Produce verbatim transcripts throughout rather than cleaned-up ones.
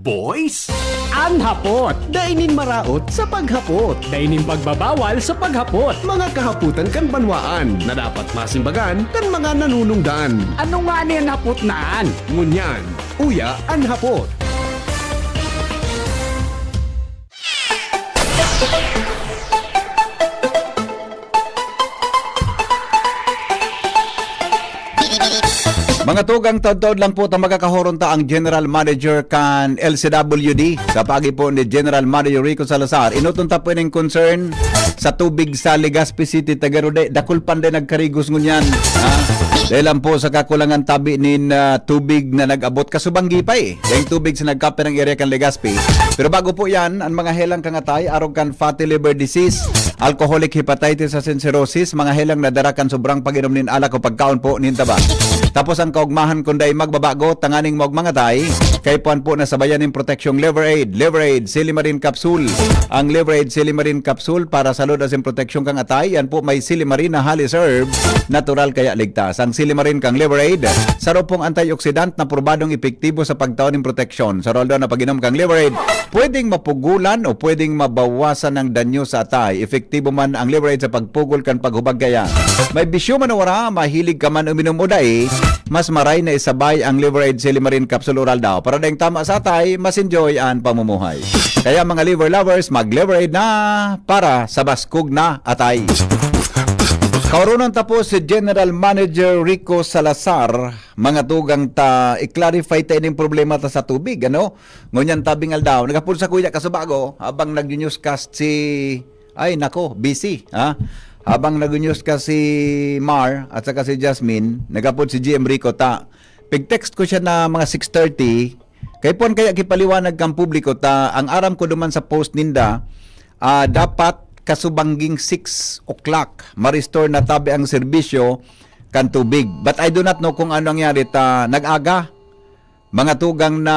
Boys? An hapot. Dai nin maraot sa paghapot. Dai nin pagbabawal sa paghapot. Mga kahapotan kan banwaan na dapat masimbagan kan mga nanunungdan. Ano nga ni an hapot na an? Ngunyan, uya an hapot. Mga tugang, taod-taod lang po ta magkakahoron ta ang General Manager kan L C W D. Sa paagi po ni General Manager Rico Salazar, enoton ta po ning concern sa tubig sa Legazpi City, Tagarode. Dakul pa an dai nagkarigos ngunyan, ha? Dahil lang po sa kakulangan tabi nin, ah, tubig na nag-abot, kasubanggi pa eh. Daing tubig sa nagkapirang area kan Legazpi. Pero bago po yan, ang mga helang kang atay, arog kan fatty liver disease, alcoholic hepatitis asin cirrhosis, mga helang nadara kan sobrang pag-inom nin alak o pagkaon po nin taba. Tapos ang kaugmahan kun dai magbabago, tanganing maugmang atay, kaipuhan po na sabayan nin proteksyong Liver Aid. Liver Aid, Silimarin Capsule. Ang Liver Aid, Silimarin Capsule para sa load asin proteksyon kang atay, yan po may silimarin na halis herbs, natural kaya ligtas. Ang silimarin kang Liver Aid, saro pong antioxidant na probadong epektibo sa pagtao nin proteksyon. Sa aldaw-aldaw na pag-inom kang Liver Aid, pwedeng mapugulan o pwedeng mabawasan ang danyo sa atay. Epektibo man ang Liver Aid sa pagpugol kan paghubag kaya. May bisyo man o wara, mahilig ka man uminom o dai, mas maray na isabay ang Liver Aid Silimarin Capsule Oral daw. Para daing tama sa atay, mas enjoy an pamumuhay. Kaya mga liver lovers, mag-Liver Aid na para sa baskog na atay. Kaoronon ta po si General Manager Rico Salazar, mga tugang ta, i-clarify ta ining problema ta sa tubig, ano? Ngunyan tabing aldaw, nagapod sa kuya Kasubago, habang nag-newscast si, ay nako, busy, ha? Habang nag-newscast si Mar at saka si Jasmine, nagapod si G M Rico ta. Pig-text ko siya na mga six thirty, kaipuhan kaya kipaliwanag kang publiko ta, ang aram ko duman sa post ninda, ah, dapat kasubangging six o'clock, ma-restore na tabi ang serbisyo kan tubig. But I do not know kung ano nangyari ta, nag-aga, mga tugang na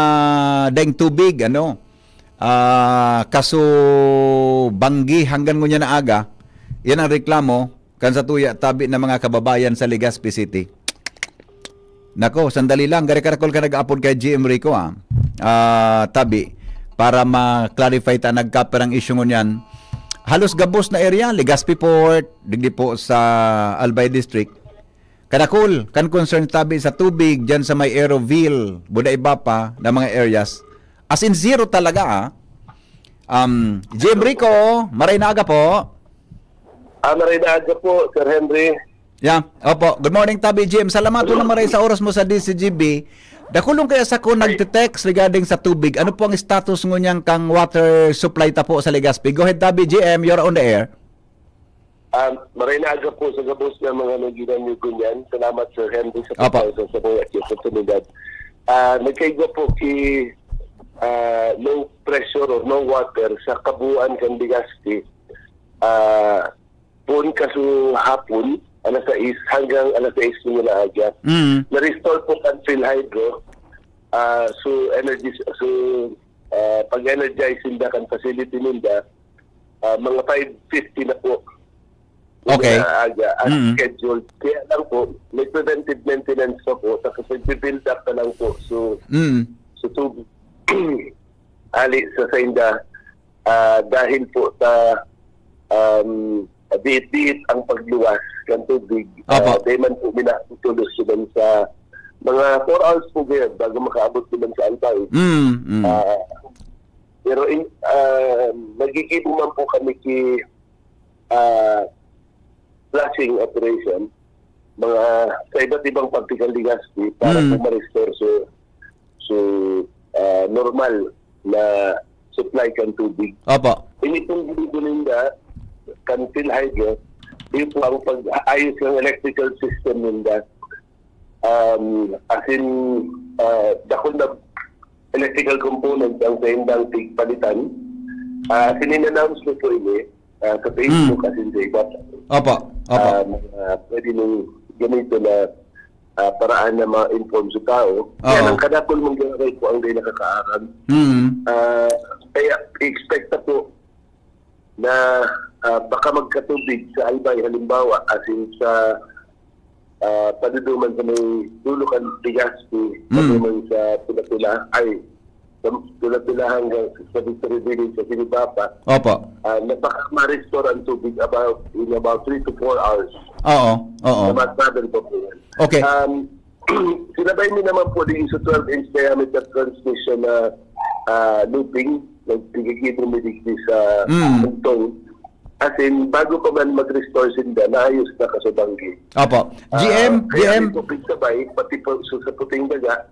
daing tubig, ano, ah, kaso banggi hanggang ngunyan na aga, yan ang reklamo kan sa tuya tabi na mga kababayan sa Legazpi City. Nako, sandali lang. Gari karakol ka nag-apod kay G M Rico, ah. Ah, tabi, para ma-clarify ta nagkaperang issue ngunyan. Halos gabos na area, Legazpi Port, digdi po sa Albay District. Kadakol kan concern tabi sa tubig dyan sa may Aeroville, Buda iba pa na mga areas. As in, zero talaga, ah. Um, G M Rico, maray na aga po. Ah, maray na aga po, Sir Henry. Yeah, opo. Good morning, Tabi G M. Salamat po na maray sa oras mo sa D Z G B. Dakulong kaya sa ko nagte-text regarding sa tubig. Ano po ang status ngunyan kang water supply ta po sa Legazpi? Go ahead, Tabi G M. You're on the air. Ah, maray na aga po sa gabos na mga nagginanyog ngunyan. Salamat, Sir Henry, sa Opo. pagkausap sa mga oportunidad. Ah, nagkaigwa po ki, ah, low pressure or no water sa kabuuan kan Legazpi. Ah, poon kaso hapon, alas sais hanggang alas sais na aga. Mm. Na-restore po kan PhilHydro. Ah, so, energy, so, ah, pag-energize ninda kan facility ninda, ah, mga five fifty na po. Okay. Maaga, as Mm. scheduled. Kaya lang po, may preventive maintenance pa po, tapos nagbi-build up na lang po. So, Mm. so tubig, ali sa sainda, ah, dahil po sa, um, diit-diit ang pagluwas ng tubig. Opo. Ah, dahil man po minatulos naman sa mga four hours po ngayon bago makaabot naman sa Albay. Mm, mm. Ah, pero in, ah, naggigibo man po kami ki, ah, flushing operation, mga sa iba't ibang parte kan Legazpi para Mm. po ma-restore so, so, ah, normal na supply kan tubig. Opo. Ini pong gibo ninda, kan PhilHydro, yun po ang pag-aayos ng electrical system ninda. Um, as in, ah, dakul na electrical component ang saindang tigpalitan. Ah, sininannounce ko po ini, ah, sa Facebook Mm. as in sa iba. Opo, opo. Ah, mga pwede mong gamitin na, ah, paraan na ma-inform sa tao. Kaya Oo. lang kadakol mong ginagay po ang di nakakaaram. Mm. Ah, kaya expect na po na, ah, baka magkatubig sa Albay, halimbawa, as in sa, ah, paduduman sa may dulo kan Legazpi, Mm. paduman sa Pula-Pula, ay, sa pila-pila hanggang sa Victory Village sa Sinibapa, Opo. Ah, napaka-ma-restore ang tubig about in about three to four hours. Oo. Oo. Sa mga travel pa po yan. Okay. Um, sinabay mi naman po din sa twelve inch diameter transmission na ah, looping, nagtigigibo mi digdi sa Mm. Bugtong. As in, bago pa man mag-restore sinda, naayos na kasubanggi. Opo. Ah, G M, kaya G M. Ito pigsabay, pati po sa, sa puting daga,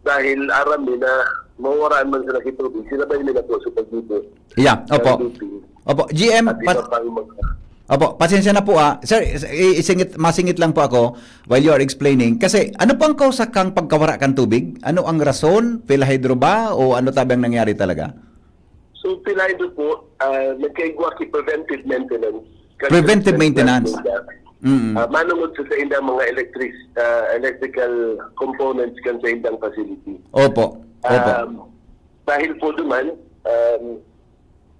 dahil aram mi na mawawaraan man sila kitubig, sinabay nila po sa pagbubo. Yeah, opo. Ng looping. Opo, G M, At iba pas- pang mga Opo, pasensya na po ah. Sir, is- i- isingit, masingit lang po ako while you are explaining. Kasi ano po ang kausa kang pagkawara kan tubig? Ano ang rason? PhilHydro ba? O ano tabi ang nangyari talaga? So, PhilHydro po, ah, nagkaigwa ki preventive maintenance. Preventive maintenance. Mm. Ah, manungod sa, sa indang mga electric, ah, electrical components kan sa indang facility. Opo. Opo. Um, dahil po duman, um,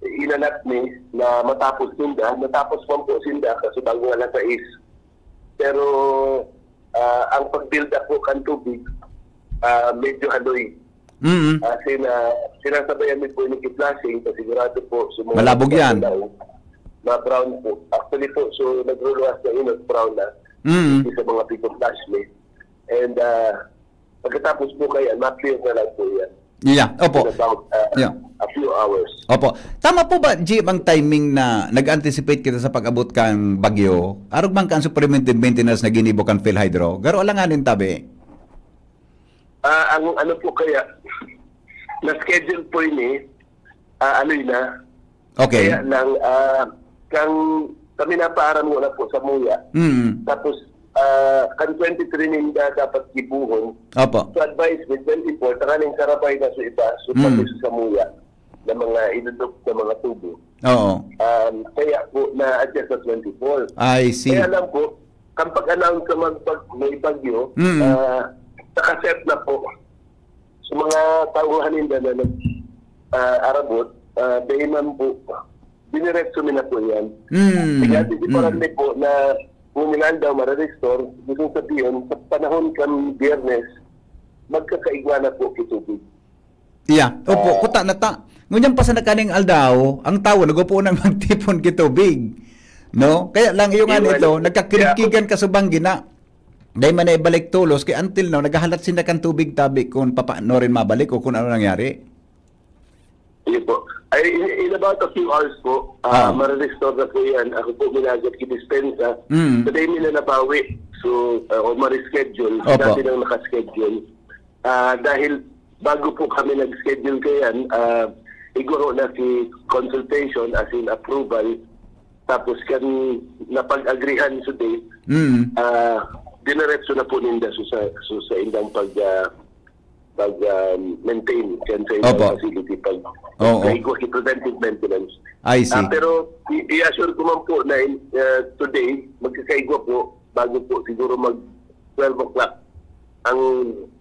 inanat mi na matapos sinda, natapos man po sinda kasi bago alas sais. Pero ah, ang pag-build up po kan tubig, ah, medyo haloy. Mm. As in, ah, sinasabayan mi po ni flushing, pasigurado po sa mga Malabog yan. daw, ma-brown po. Actually po, so nagruluwas na inot, brown na. Mm. Sa mga pico flash mi. And ah, pagkatapos po kaya, ma-clear na lang po yan. Yeah, opo. In about ah, Yeah. a few hours. Opo. Tama po ba, G M, ang timing na nag-anticipate kita sa pag-abot kan bagyo? Arog man kan preventive maintenance na ginibo kan PhilHydro? Garo alanganin tabi. Ah, ang ano po kaya, na-schedule po ini, ah, ano yun na, Okay. Kaya lang, ah, kang kami napaaram muna po sa Muya. Mm. Tapos, ah, kan twenty-three ninda dapat gibuhon. Opo. So, advice with twenty-four, tanganing karabay na sa iba. So, Mm. pati sa Muya na mga idudok na mga tubo. Oo. Um, kaya po na-adjust sa twenty-four. I see. Kaya lang po, kang pag-announce sa magbag, may bagyo, Mm. ah, nakaset na po. Sa mga tauhan ninda na nag, ah, arabot, ah, dahil man po, diniretso mi na po yan. Mm. Pag-antisiparan Mm. mi po na kung ilan daw marirestore, gusto sabihin, sa panahon kan Biyernes, magkakaigwa na po kitubig. Iya, opo, Ah. kuta na ta. Ngunyan pa sa nakaning aldaw, ang tawo nagpupuon nang magtipon kitubig. No? Kaya lang, yung nga Yung nito, ano, nagkakirikigan kasubang gina. Dahil man na ibalik tulos, kay until now, naghahalat sinda kan tubig tabi kung papaano rin mabalik o kung ano nangyari. Yun po. Ay, in, in about a few hours po, ah, Ah. marirestore na po yan. Ako po, minagot ki dispensa. Mm. Sa dahil nila nabawi. So, ah, o ma-reschedule. Opo. Dati nang naka-schedule. Ah, dahil bago po kami nag-schedule kayan, ah, iguro na si consultation, as in approval. Tapos kan napag-agrihan sa date, Mm. ah, diniretso na po ninda so sa, so sa indang pag, ah, pag, ah, maintain kan sa indang Opo. facility, pag Oo. naigwa ki preventive maintenance. I see. Ah, pero i- i-assure ko man po na in, ah, today, magkakaigwa po, bago po siguro mag twelve o'clock, ang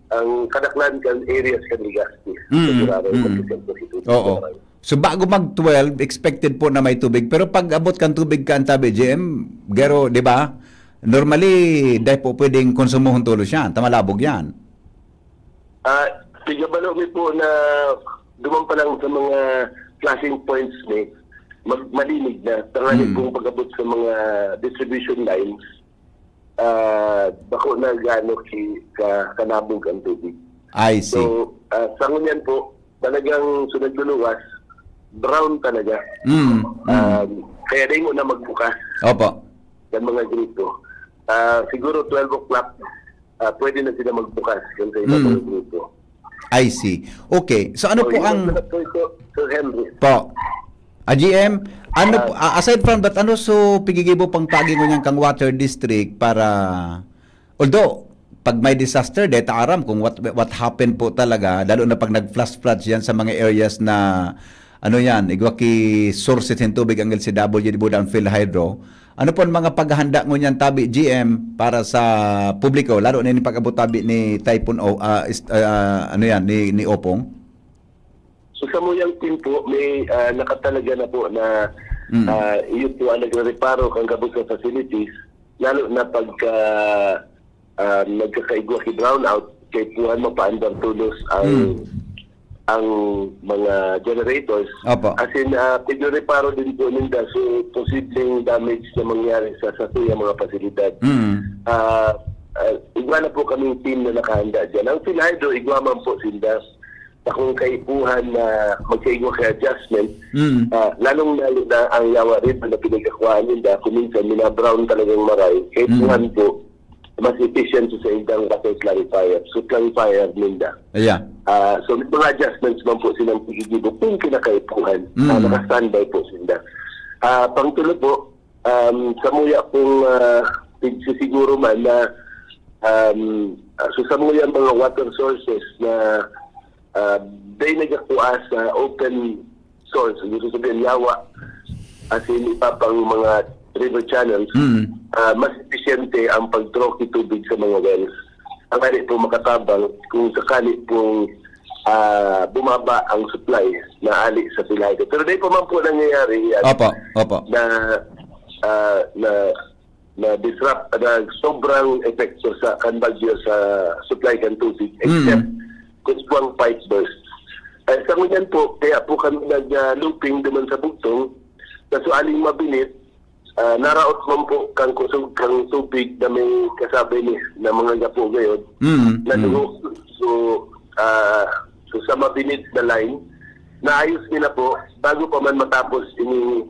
ang kadaklan kan areas kan Legazpi. Mm, Sigurado mm. magkakaigwa po. Oo. So bago mag twelve, expected po na may tubig. Pero pag abot kan tubig kan tabi, G M, gero, di ba? Normally, dahil po pwedeng konsumuhon tulos yan. Tamalabog yan. Ah, tigabalo mi po na duman pa lang sa mga flushing points ni mag malinig na. Tanganing Mm. pong pag-abot sa mga distribution lines, ah, bako na gaano ki, ka, kalabog ang tubig. I see. So, ah, sa ngunyan po, talagang sa nagluluwas, brown talaga. Mm, mm. Um, kaya dahil mo na magbukas Opo. ng mga gripo. Ah, siguro twelve o'clock, ah, pwede na sila magbukas yung sa ibang Mm. mga gripo. I see. Okay. So ano So, po yun ang... Sir, Sir Henry. Po. Ah, G M, ano po, ah, aside from that, ano so pigigibo pang pagi ngunyan kang water district para, although, pag may disaster, deta aram kung what what happened po talaga, lalo na pag nag-flash floods yan sa mga areas na, ano yan, igwa ki sources ng tubig ang L C W D Buda ang PhilHydro. Ano po ang mga paghahanda ngunyan tabi, G M, para sa publiko, lalo na yung pag-abot tabi ni Typhoon o ah, is- ah, ano yan, ni, ni Opong? So sa Muyang team po, may ah, nakatalaga na po na Mm. ah, iyo po ang nagre-reparo kan gabos na facilities, lalo na pagka ah, nagkakaigwa ki brownout, kay puhan mapaandar tulos ang Mm. ang mga generators. Opo. As in, ah, pinareparo din po ninda, so posibleng damage na mangyari sa, sa tuyang mga pasilidad. Mm. Ah, ah, igwa na po kaming team na nakahanda dyan. Ang PhilHydro, igwa man po sinda sa kung kaipuhan na magkaigwa kay adjustment, Mm. ah, lalong-lalo na ang Yawa River na pinagkakuhaan ninda, kung minsan minabrown talagang maray. Kaipuhan Mm. po, mas efficient sa indang water clarifier. So, clarifier ninda. Yeah. Ah, so, may mga adjustments man po silang paggigibo kung kinakaipuhan. Mm. Ah, naka-standby po sila. Ah, pangtulo po, um, samuya pong, ah, pigsisiguro man na, um, ah, so, samuya mga water sources na, ah, dai nagakua sa open source, gusto sabihin, yawa, as in, iba pang mga river channels, Mm. ah, mas episyente ang pag-draw ki tubig sa mga wells. Ang hali po makatabang kung sakali pong, ah, bumaba ang supply na ali sa PhilHydro. Pero dai pa man po nangyayari yan Opo, opo. na, ah, na, na disrupt, na sobrang epekto sa kan bagyo sa supply kan tubig, Mm. except kung buwang pipe burst. Ay, sa ngunyan po, kaya po kami nag, ah, looping duman sa bugtong, sa sualing mabinit, ah, naraot man po kang kusog kang tubig na may kasabi ni, na mga gapo gayon, Mm, na mm. dugo. So, ah, so sa mabinit na line, naayos nila po, bago pa man matapos ini,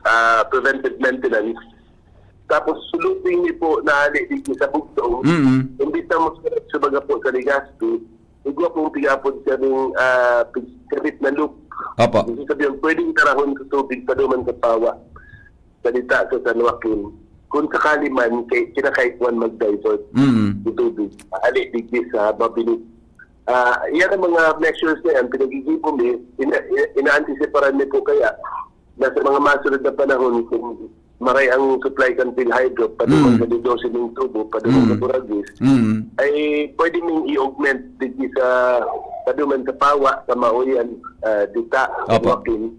ah, preventive maintenance. Tapos, suluping ni po na ali digdi sa bugtong, Mm. imbis na magsulat sa baga po sa Legazpi, igwa pong pigapod kaming, ah, pig-, kabit na loop. Opo. Ibig sabihin, pwedeng tarahon sa tubig, paduman sa Pawa, sa dita sa San Joaquin. Kung sakali man, kay, kinakaipuhan mag-divert Mm. yung tubig. Ali digdi sa mabinit. Ah, yan ang mga measures na yan, pinag-iipo mi, ina-, ina-, ina-antisiparan mi po kaya na sa mga masunod na panahon, kung maray ang supply kan PhilHydro, paduman Mm. sa Dodose ning tubo, paduman sa Mm. Buraguis, Mm. ay pwede ming i-augment digdi sa paduman sa Pawa, sa Maoyan, ah, dita, Opo. Joaquin,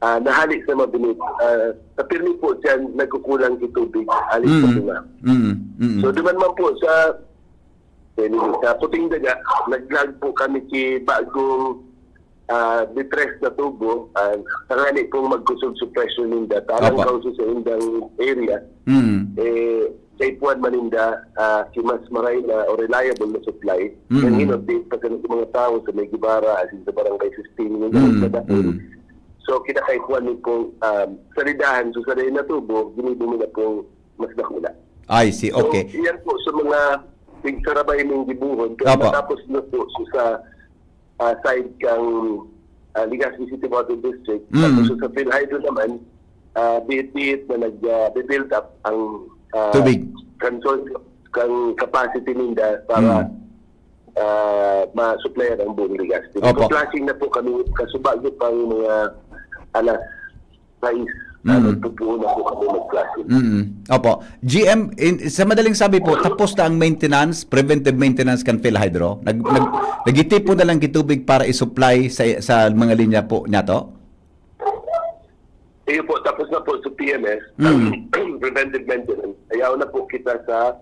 ah, nahali sa mabinit. Ah, sa pirmi po dyan, nagkukulang si tubig, alis sa Mm. tunga. Mm. Mm. So, duman man po sa, sa Puting Daga, naglag po kami si bagong, ah, depressed na tubo, ah, tangali pong magkusog suppression ninda. Talang Opo. kauso sa indang area, Mm. eh, kaipuhan man ninda, ah, ki mas maray na o reliable na supply. Mm. Nang hinot, di pa sa mga tao sa may Guevara, as in sa Barangay sixteen, yung Mm. sa Dapol. Mm. So, kinakaipuhan ni pong, um, salidahan, so, sa na tubo, ginibo mo na pong mas dakula. I see, So, okay. yan po sa mga pigsarabay mong gibuhon. Pero Opo. matapos na po, so, sa, ah, side kang, ah, Legazpi City Water District, Mm. tapos sa PhilHydro naman, ah, biit-biit na nag, ah, build up ang, ah, Tubig. kan source, kang capacity ninda para, Mm. ah, ma-supplyan ang buong Legazpi. Opo. Nagpa-flushing na po kami, kasubago pang mga alas sais, Mm. ano, tutuo na po kami mag-flushing. Mm. Opo. G M, in, sa madaling sabi po, tapos na ang maintenance, preventive maintenance kan PhilHydro? Nag, nag, nagtipon na lang ki tubig para i-supply sa, sa mga linya po niya to? Iyo po, tapos na po sa P M S, Mm. ang preventive maintenance. Ayaw na po kita sa,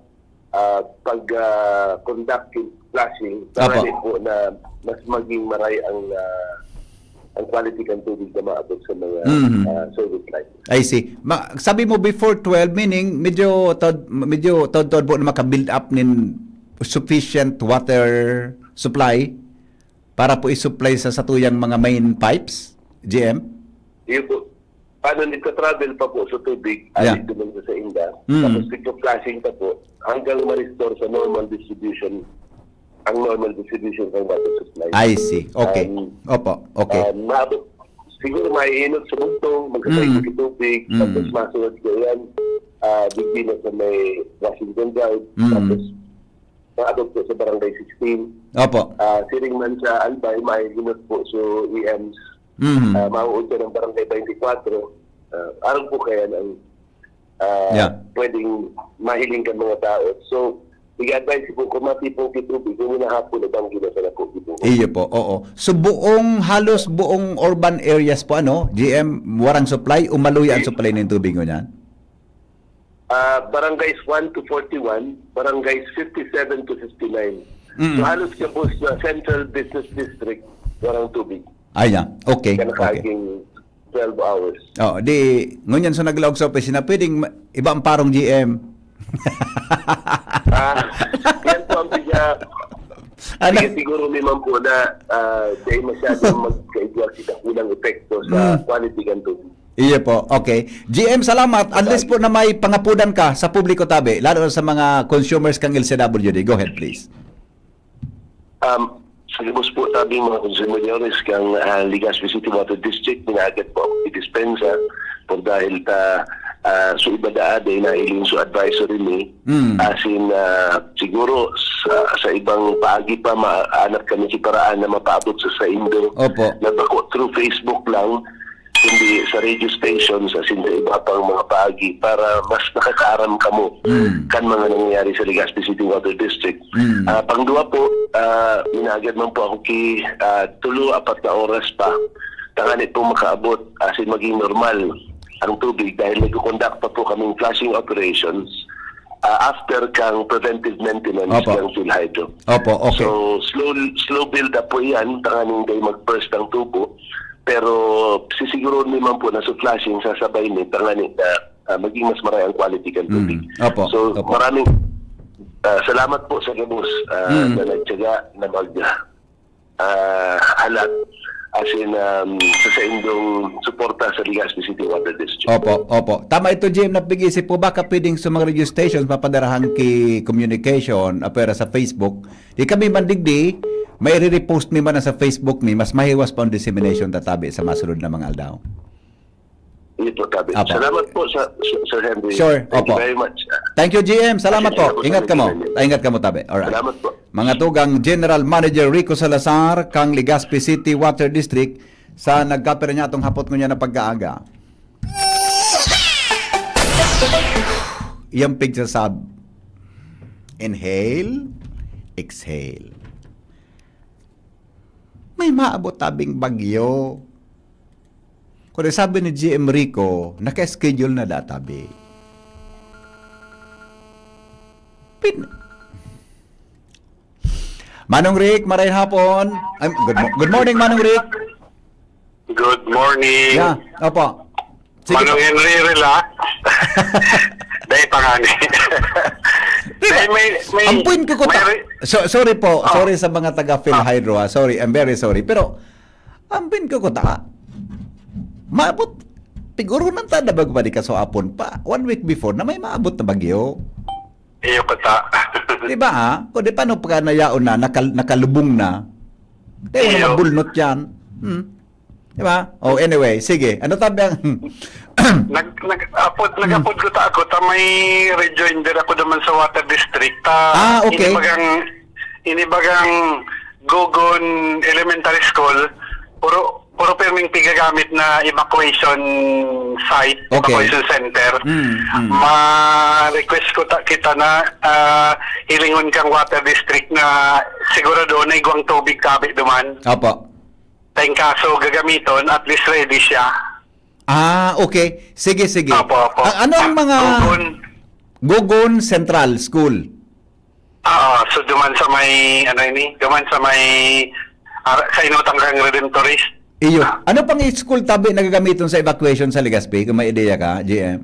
ah, pag, ah, conduct yung flushing. Opo. Tangali po na mas maging maray ang, ah, ang quality ng tubig na maabot sa mga, Mhm. ah, service lines. I see. Ma-, sabi mo before twelve, meaning medyo taod-, medyo taod-taod po na maka-build up nin sufficient water supply para po i-supply sa satuyang mga main pipes, G M? Iyo po. Paano nagka-travel pa po sa tubig, Yeah. alit naman sa, sa inda. Mm. Tapos nagpa-flushing pa po, hanggang ma-restore sa normal distribution, ang normal distribution ng water supply. I see. Okay. Um, Opo. Okay. um, maabot, siguro maiinot sa bugtong, magkasay Mm. ng tubig, Mm. tapos masunod ko yan, ah, digdi na sa may Washington Drive, Mm. tapos maabot po sa Barangay sixteen. Opo. Ah, siring man sa Albay, maiinot po sa E Ms. Mm. Ah, mauod ka ng Barangay twenty-four. Ah, arog po kaya ang, ah, Yeah. pwedeng mahiling ka mga tao. So, nag-advise po, kung matipong kitubig, kung hinahapon, ibang ginasa na po, kitubig. Iyo po, oo. So, buong, halos buong urban areas po, ano, G M, warang supply, umaluya ang supply ng tubig, ngunyan? Ah, barangays one to forty-one, barangays fifty-seven to fifty-nine. Mm. So, halos gabos na Central Business District, warang tubig. Ah, yeah. Okay, Kaya okay. nakaaging twelve hours. Oh, di, ngunyan sa naglaog sa opisina, pwedeng ma- iba ang parong G M. Ah, yan po ang piga, Ano? piga siguro naman po na ah, dahil masyadong magkaigwa kita kulang epekto sa Mm. quality ng tubig. Iya po. Okay. G M, salamat. Unless po na may pangapudan ka sa publiko tabi, lalo na sa mga consumers kang L C W D. Go ahead, please. Um, sa gabos po tabing mga consumidores kang ah, Legazpi City Water District, minaagad po ako i-dispensa por dahil ta ah, sa iba daa, dahil nailing sa advisory ni, Mm. as in, ah, siguro sa, sa ibang paagi pa, maanap kami si paraan na mapaabot sa saindo Opo. na bako through Facebook lang, kundi sa radio stations, as in sa iba pang mga paagi, para mas nakakaaram kamo Mm. kan mga nangyayari sa Legazpi City Water District. Mm. Ah, pangduwa po, ah, minagad man po ako ki ah, tulo, apat na oras pa. Tanganing po makaabot, as in maging normal ang tubig dahil nagko-conduct pa po kaming flushing operations ah, after kang preventive maintenance Opo. ng PhilHydro. Opo, okay. So, slow slow build up po yan, tanganing day mag-burst ang tubo. Pero sisiguruhin naman po na sa flushing, sasabay ni, tanganing na ah, maging mas maray ang quality ng tubig. Mm, opo, So, opo. maraming ah, salamat po sa gabos ah, Mm. na nagtyaga na mag ah, halat as in um, sa saindong suporta sa Legazpi City Water District. Opo, opo. Tama ito, G M, napig-isip po, baka pwedeng sa mga radio stations, mapadarahan ki communication, apwera sa Facebook. Di kami man digdi, may re-repost mi man sa Facebook mi, mas mahiwas pa ang dissemination tatabi sa masunod na mga aldaw. Ito, tabi. Apo. Salamat po, sa, sa, Sir Henry. Sure, Thank you opo. very much. Thank you, G M. Salamat Pasensya po. na po sa Ingat ka mo. medyo Ingat ka mo, tabi. Alright. Salamat po. Mga tugang, General Manager Rico Salazar, kang Legazpi City Water District, sa nagkapira niya atong hapot ngunyan na pagkaaga. Iyang pigsasab. Inhale, exhale. May maabot tabing bagyo. Kundi sabi ni G M Rico, naka-schedule na databi. Pin- Manong Rick, maray hapon. Ay, good, mo- good morning, Manong Rick. Good morning. Yeah, opo. Sige Manong po. Henry, relax. Dahil pa nga ni. Diba? Dahil may, may, Ang point ko, ko may ta- re- so, sorry po, Oh. sorry sa mga taga Phil Oh. Hydro, ha. Sorry, I'm very sorry. Pero, ang point ko, ko ta, maabot, siguro nang tada ba di ka so apon pa, one week before na may maabot na bagyo. Iyo ko ta. Di ba, ha? O di paano pagka nayaon na, nakal- nakalubong na? Kaya wala Iyo. mabulnot yan. Hmm? Di ba? Oh, anyway, sige. Ano tabi ang... Nag, nag, apod, Hmm. nag-apod ko ta ako, ta may rejoinder ako naman sa Water District. Ta, Ah, okay. inibagang, inibagang Gogon Elementary School, puro, puro pirming pigagamit na evacuation site, Okay. evacuation center. Hmm, hmm. Ma-request ko ta, kita na ah, hilingon kang Water District na sigurado na igwang tubig tabi duman. Opo. Tayong kaso gagamiton, at least ready siya. Ah, okay. Sige, sige. Opo, opo. A- ano ang mga Gogon. Gogon Central School? Oo, so duman sa may, ano ini? Duman sa may, ah, sa inutang kang Redemptorist. Iyo. Ah. Ano pang school tabi na gagamiton sa evacuation sa Legazpi? Kung may ideya ka, G M?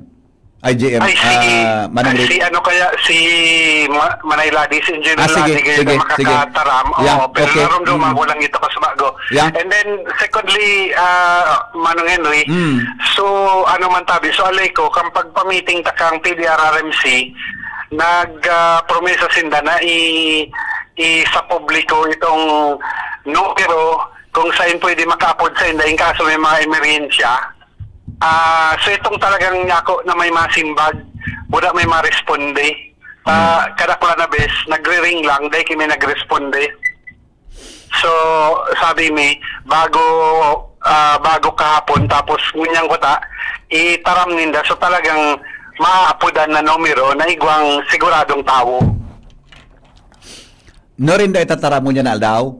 Ay, G M, Ay, si, ah, Manong ay, Rick. si ano kaya, si Ma- Manay Ladi, si Engineer Ah, sige, Ladi, kaya sige, na sige. makakataram. Yeah, Oo, pero okay. narumduman Mm. ko lang ito kasi bago. Yeah. And then, secondly, ah, Manong Henry, Mm. so, ano man tabi, so, alay ko, kang pagpamiting ta kang P D R R M C, nag, ah, promesa sinda na i-, i-, sa publiko itong numero kung saan pwede makaapod sa inda in kaso may mga emerhensya. Ah, so itong talagang ako na may masimbag, wala may maresponde. Ah, Hmm. kadakula na bes, nagre-ring lang, dahil kami nagresponde. So, sabi mi, bago, ah, bago kahapon, tapos ngunyan ko ta, itaram ninda. So, talagang maapudan na numero na igwang siguradong tawo. Nurinda itataram ngunyan na aldaw?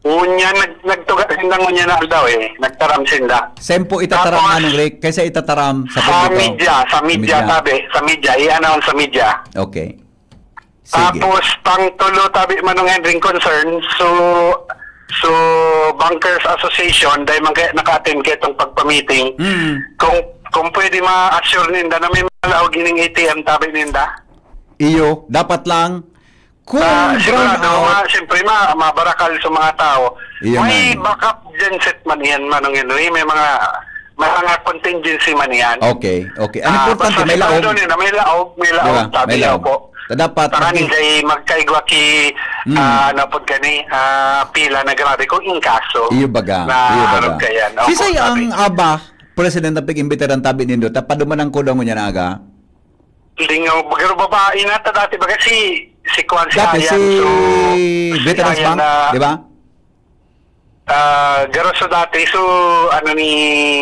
Ngunyan, nag-, nagtuga sinda ngunyan na aldaw eh. Nagtaram sinda. Sempo itataram Tapos, nga nung Rick, kaysa itataram sa sa publiko? media, sa media, Media. tabi. Sa media, i-announce sa media. Okay. Sige. Tapos, pang tulo, tabi, Manong Henry, concern. So, So, Bankers Association, dahil man kaya naka-attend kayo itong pagpamiting, Mm. kung, kung pwede ma-assure ninda na may mga laog ining A T M tabi ninda. Iyo, dapat lang, kung Ah, sigurado brownout, ma-, siyempre, ma-, mabarakal sa mga tao. Iyo May man. backup genset man yan, Manong Henry. May mga, may mga contingency man yan. Okay, okay. Ang Ah, importante, basta may laog. sigurado nila, may laog, may Di laog, ba? tabi May niyo laog. po. Ta dapat Saka mag- ninday magkaigwa ki, Mm. ah, ano po gani, ah, pila na grabe kung inkaso Iyo baga, na iyo baga. arog kayan. Opo, Sisay ang tabi. aba, President, ang pig-imbitaran tabi nindo, ta padumanan ko daw ngunyan na aga? Lingaw, pero babae na ta dati baga si, si Kwan, si Dati Ayan, si so, Veterans Ayan Bank, na, di ba? ah, garo so dati, so, ano ni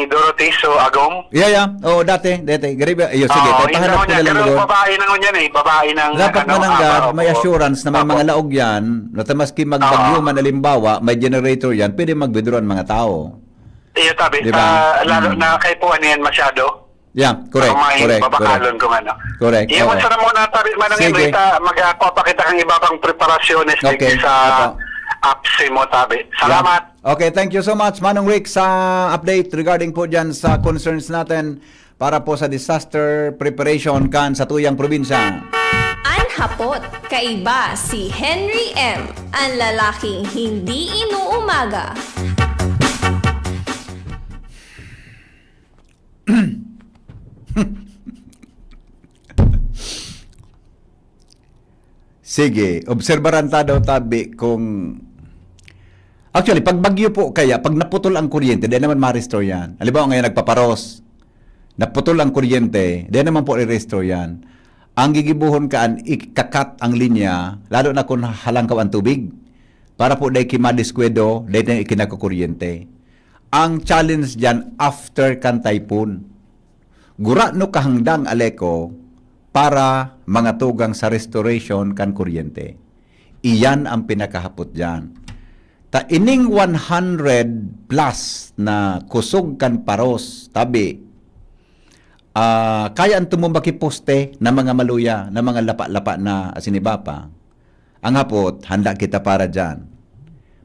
Dorothy, so Agom? Yeah, yeah. Oo, dati, dati. Gariba, iyo, sige, Oo, tayo yun pahanap naman ko yan. na lang Pero doon. babae na ngunyan eh, babae ng, Dapat ano, mananggad, aba, may opo. assurance na may Opo. mga laog yan, na ta maski magbagyo Oo. man, halimbawa, may generator yan, pwede mag-withdraw ang mga tao. Iyo, tabi. Di ba? Ah, lalo Mm. na kay po, ano yan, masyado. Yeah, correct, Kung may correct, babakalon correct. kung ano. Correct, Iyo, oo. masarap muna, tabi, Manong Sige. Henry, ta, mag-, ah, kuha pa kita ng iba pang preparasyones Okay, digdi sa opo. apse mo, tabi. Yeah. Salamat. Okay, thank you so much, Manong Rick, sa update regarding po dyan sa concerns natin para po sa disaster preparation kan satuyang probinsya. An hapot, kaiba si Henry M, an lalaking hindi inuumaga. Sige, obserbaran ta daw tabi kung, actually, pag bagyo po kaya, pag naputol ang kuryente, di naman ma-restore yan. Halimbawa ngayon, nagpaparos, naputol ang kuryente, di naman po i-restore yan. Ang gigibuhon kaan, ika-cut ang linya, lalo na kung halangkaw ang tubig, para po dai ki madiskwento, dai na ikinakukuryente. Ang challenge diyan after kan typhoon. Gurano kahangdang, Aleco, para mangatugang sa restoration kan kuryente. Iyan ang pinakahapot diyan. Ta ining one hundred plus na kusog kan paros, tabi, ah, kaya an tumumba ki poste na mga maluya, na mga lapa-lapa na asin iba pa. Ang hapot, handa kita para diyan.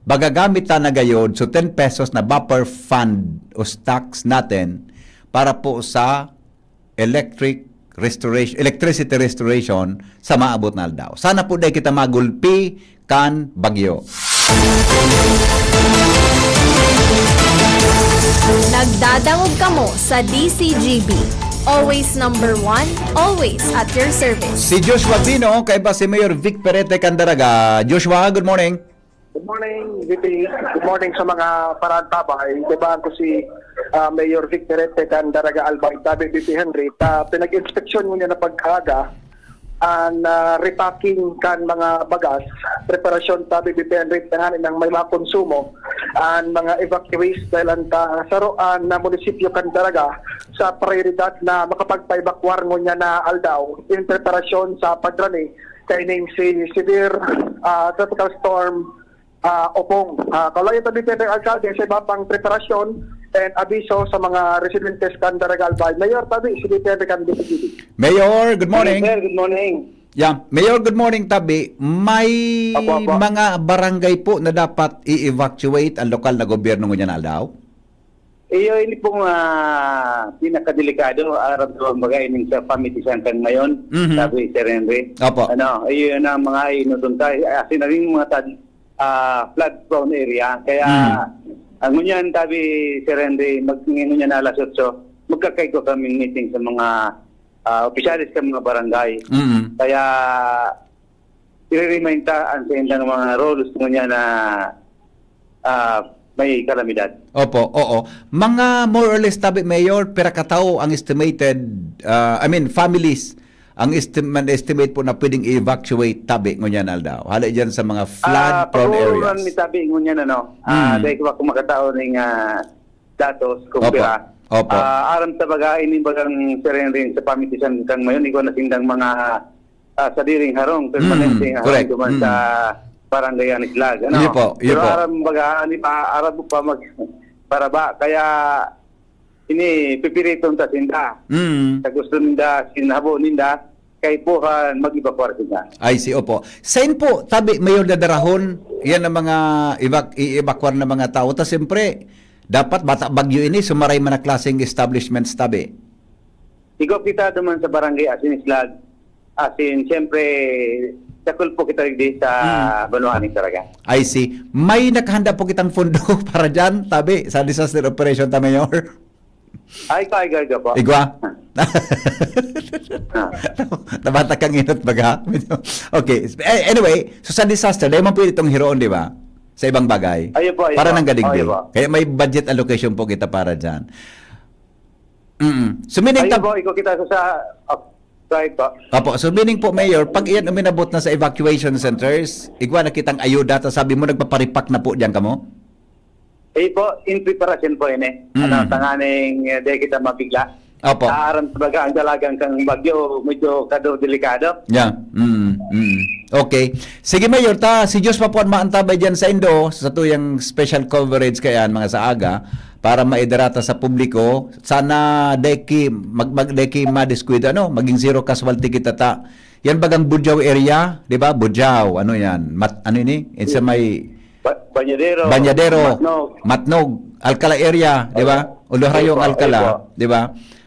Magagamit ta na gayod so ten pesos na buffer fund o stocks natin para po sa electric restoration, electricity restoration sa maabot na aldaw. Sana po dai kita magulpi kan bagyo. Nagdadangog kamo sa D C G B. Always number one, always at your service. Si Joshua Dino, kaiba si Mayor Vic Perete kan Daraga. Joshua, good morning. Good morning, V P. Good morning sa mga paraantabay. Kaibahan ko si, ah, Mayor Vic Perete kan Daraga Albay. Tabi, V P Henry, ta pinag-inspeksyon ngunyan na pagkaaga an, ah, repacking kan mga bagas, preparasyon, tabi, V P Henry, tanganing may makonsumo an mga evacuees dahil an ta-, saro an, ah, munisipyo kan Daraga sa prioridad na makapagpa-evacuar ngunyan na aldaw in preparasyon sa pagrani kaining si severe, ah, tropical storm, ah, Opong. Ah, kaulayan tabi, Pedro Alcalde, sa iba pang preparasyon and abiso sa mga residentes kan Daraga Albay. Mayor, tabi, si Pedro kan D P G B. Mayor, good morning. Yes, sir. Good morning. Yeah. Mayor, good morning, tabi. May Apo, apo. mga barangay po na dapat i-evacuate ang lokal na gobyerno ngunyan na aldaw? Iyo, ini pong, ah, pinakadelikado, aram ko, kumbaga, ining sa pamitisan kan ngayon, Mhm. sabi Sir Henry. Opo. Ano, iyo na ang mga inutuntay, asin na rin mga tad-, ah, flood prone area. Kaya, Mm. ang ngunyan, sabi Sir Henry, mag-, ngunyan na alas otso, magkakaigwa kaming meeting sa mga, ah, opisyalis sa mga barangay. Mm. Kaya, i-remind ta an saindang mga roles ngunyan na, ah, may kalamidad. Opo, oo. Mga more or less, tabi, Mayor, pira ka tawo ang estimated, ah, I mean, families, ang esti-, man-estimate po na pwedeng i-evacuate, tabi, ngunyan aldaw? Hali dyan sa mga flood Ah, prone pag-uururan areas. mi, tabi, ngunyan, ano, ah, Mm. dahil ko ako makatao ning, ah, datos kung Opo. pira. Opo. Ah, aram sa baga, ini bagang siring rin sa pamitisan kang mayon, ikaw na sindang mga, ah, sadiring harong, Mm, permanente nga correct. harong duman Mm. sa Barangay Anislag, ano? Iyo po, iyo Pero po. aram baga, ani pa, aram mo pa mag-, para ba? Kaya, ini, pipiriton ta sinda. Mm. Sa gusto ninda, sinahabo ninda, kaipuhan mag-evacuar sila. I see, opo. Sain po, tabi, Mayor, dadarahon yan ang mga evak-, i-evacuar na mga tao? Ta siyempre, dapat bata bagyo ini, sumaray man na klaseng establishments, tabi. Igwa kita duman sa barangay Asin Islag. Asin, siyempre, dakul po kita digdi sa Hmm. banwaan ni Saraga. I see. May nakahanda po kitang pondo para dyan, tabi, sa disaster operation ta, Mayor? Ay, kaya, kaya po. Igwa? Ah. Nabata kang inot baga? Okay. Eh, anyway, so sa disaster, dahil man pwede itong hiroon, di ba? Sa ibang bagay. Ayun po, ayun Para po. nang gadigdi. Ayun po. Kaya may budget allocation po kita para dyan. Mm. So, meaning Ayun tab- po, ikaw kita sa, sa, oh, right po. Opo. So, meaning po, Mayor, pag iyan uminabot na sa evacuation centers, igwa na kitang ayuda, ta sabi mo, nagpaparipak na po diyan kamo? Eh po, in preparation po yun eh. Mm. Ano, tanganing, eh, di kita mabigla. Opo. Aaram talaga ang dalagan kang bagyo, medyo kado delikado. Yeah. Mm, mm. Okay. Sige, Mayor, ta, si Diyos pa po ang maantabay diyan sa Indo, sa tuyang special coverage kayan, mga sa aga, para maidarata sa publiko. Sana deki, mag, mag, deki madiskwida, ano? Maging zero casualty kita ta. Yan bagang Bujao area, di ba? Bujao, ano yan? Mat, ano ini? It's a may Ba-, Bañadero, Bañadero, Matnog. Matnog, Alcala area, di ba? Opo. Ulo Harayong, Opo, Alcala, opo. di ba?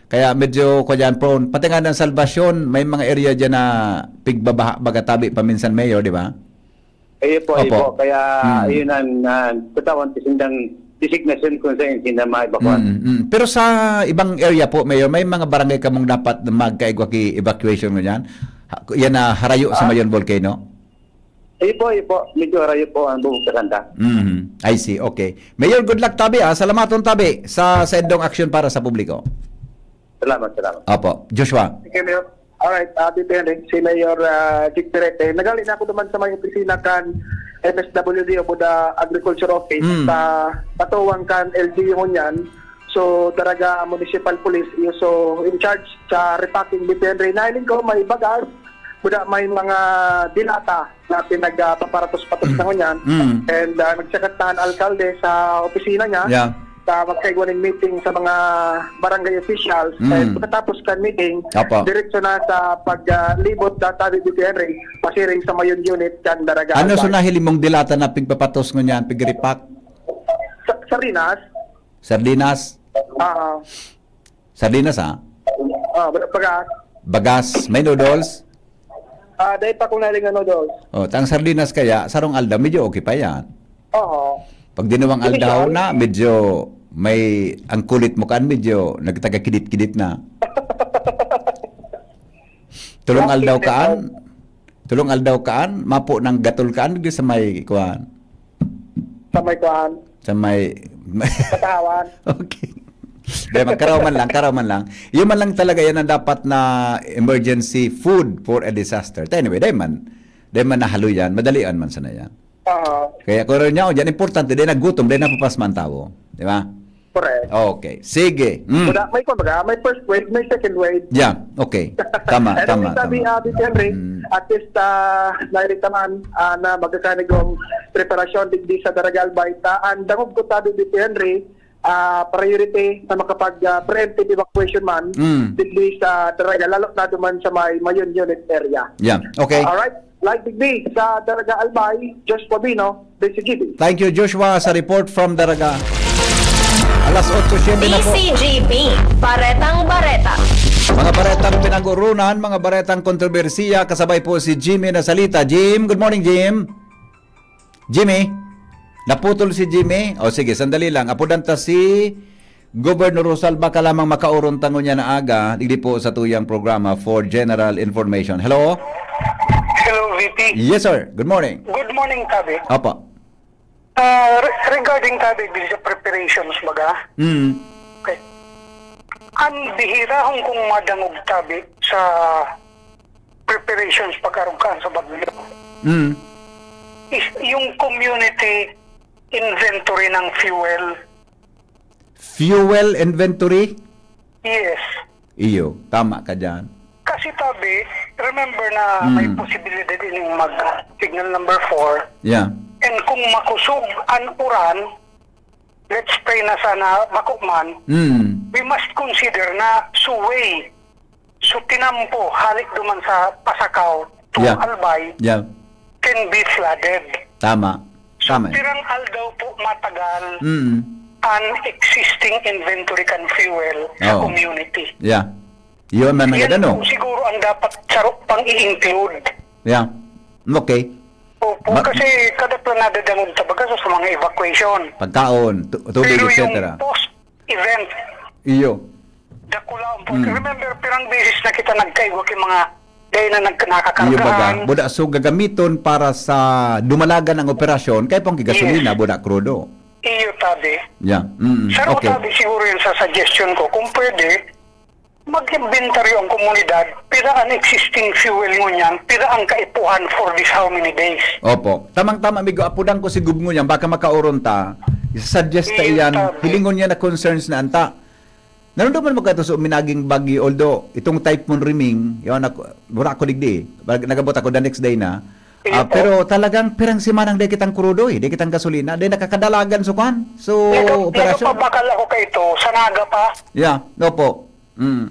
Kaya medyo, kwan yan, prone. Pati nga ng Salvacion, may mga area dyan na pigbabaha, baga tabi paminsan, Mayor, di ba? Ayun po, ayun Opo. po. Kaya, Mm. ayun ang, ah, katawan, sindang designation kung saan sila maibakwan. Mm, mm. Pero sa ibang area po, Mayor, may mga barangay kamong dapat magkaigwa ki evacuation ngunyan? Ha, yan na harayo sa Ah. Mayon Volcano? Ayun po, ayun po. Medyo harayo po ang buong Santa. Mhm. I see. Okay. Mayor, good luck tabi, ah. Salamaton tabi sa, sa indong aksyon para sa publiko. Salamat, salamat. Opo. Joshua. Thank you, Mayor. Alright, ah, Tito Henry, si Mayor, ah, Chick Perete. Nagali na ako naman sa may opisina kan M S W D o Buda Agriculture Office Mm. sa katuwang kan L G U ngunyan. So, Daraga Municipal Police, iyo so in charge sa repacking, Tito Henry. Nahiling ko, may bagas, buda may mga dilata na pinagpaparatos-patos na ngunyan. Mm. And, ah, nagsakat na ang alkalde sa opisina niya Yeah. sa magkaigwa ning meeting sa mga barangay officials. Mm. And pagkatapos kan meeting, Apo. diretso na sa paglibot sa Tabi Duque Henry, pasiring sa Mayon Unit kan Daraga Ano Albay. so nahiling mong dilata na pigpapatos ngunyan, pigripak? Sa, sardinas? Sardinas? Ah. Sardinas, ha? Ah, ba-, bagas. Bagas. May noodles? Ah, dahil pa kung nahiling ang noodles. Oh, tang sardinas kaya, sarong aldaw, medyo okay pa yan. Oo. Pag dinawang Hindi aldaw siya. na, medyo may, ang kulit mo kaan, medyo nagtagakidit-kidit na. Tulong Plastic aldaw na kaan, tulong aldaw kaan, mapo ng gatol kaan, di sa may, kuwan. Sa may kuwan. Sa may Katawan. Okay. Di, magkaraw man lang, karaw man lang. Yun man lang talaga yan ang dapat na emergency food for a disaster. But anyway, di man, di man nahalo yan, madalian man sana yan. Oo. Kaya kung rin niya, yan importante, di nagutom, di napapasma ang tao. Di ba? Correct. Okay. Sige. Mm. Wala, may, kumbaga, may first wave, may second wave. Yeah, okay. Tama, Anyway, tama, sabi, tama. ah, Tito Henry, Mm. at least, ah, nairita man, ah, na magkakanigong preparasyon digdi sa Daraga Albay. Ta, ang dangog ko, sabi, Tito Henry, ah, priority na makapag, ah, preemptive evacuation man Mm. digdi sa Daraga, lalo na duman sa may Mayon Unit area. Yeah, okay. Alright. Live digdi sa Daraga Albay, Josh Pabino, D C G B. Thank you, Joshua, sa report from Daraga. Alas otso siyete na po. D C G B, Baretang Bareta. Mga baretang pinag-urunan, mga baretang kontrobersiya, kasabay po si Jimmy Nasalita. Jim, good morning, Jim. Jimmy, naputol si Jimmy. O sige, sandali lang. Apudan ta si Governor Rosalba ka lamang makauron tango niya na aga, digdi po sa tuyang programa for general information. Hello? Hello, V P. Yes, sir. Good morning. Good morning, Tabi. Opo. Ah, re-, regarding, Tabi, with the preparations, baga? Mm. Okay. Ang bihirahon kong madangog, Tabi, sa preparations pag-arog kaan sa bagyo Mm. is yung community inventory ng fuel. Fuel inventory? Yes. Iyo, tama ka dyan. Kasi, Tabi, remember na may Mm. posibilidad ining mag-signal number four. Yeah. And kung makusog ang uran, let's pray na sana bako man, Mm. we must consider na suway. So, tinampo, halik duman sa Pasacao to Yeah. Albay, Yeah. can be flooded. Tama. So, Tama. pirang aldaw po matagal Mm. an existing inventory kan fuel sa Oo. community. Yeah. Yun man ang Yan ano. po siguro ang dapat saro pang i-include. Yeah. Okay. Opo, Ma- kasi kada po nadadangog talaga sa, sa mga evacuation. Pagkaon, tu- tubig, Pero et cetera. yung post-event, Iyo. dakulaon po. Mm. Remember, pirang beses na kita nagkaigwa kay mga dahil na nag- Iyo baga. nakakargahan. Buda, so gagamiton para sa dumalagan ang operasyon, kaya pong kigasolina, Yes. buda, krudo. Iyo, tabi. Yeah. Mm. Saro Okay. tabi siguro yun sa suggestion ko. Kung pwede, mag-inventaryo ang komunidad, pira ang existing fuel ngunyan, pira ang kaipuhan for this how many days. Opo. Tamang-tama, amigo, apudan ko si Gub ngunyan, baka makauron ta. Isa-suggest ta Iyo, iyan, tabi. hilingon niya na concerns na anta. Nanundo man magkatuso minaging bagyo, although itong Typhoon Riming, yun ako, wala ako digdi. Bag- Nagabot ako the next day na. Iyo Ah, po. pero talagang pirang semanang di kitang krudo eh, di kitang gasolina, di nakakadalagan so kwan, so Nag- operasyon. Nagpabakal ako kay ito, sa Naga pa. Yeah, opo. Mm.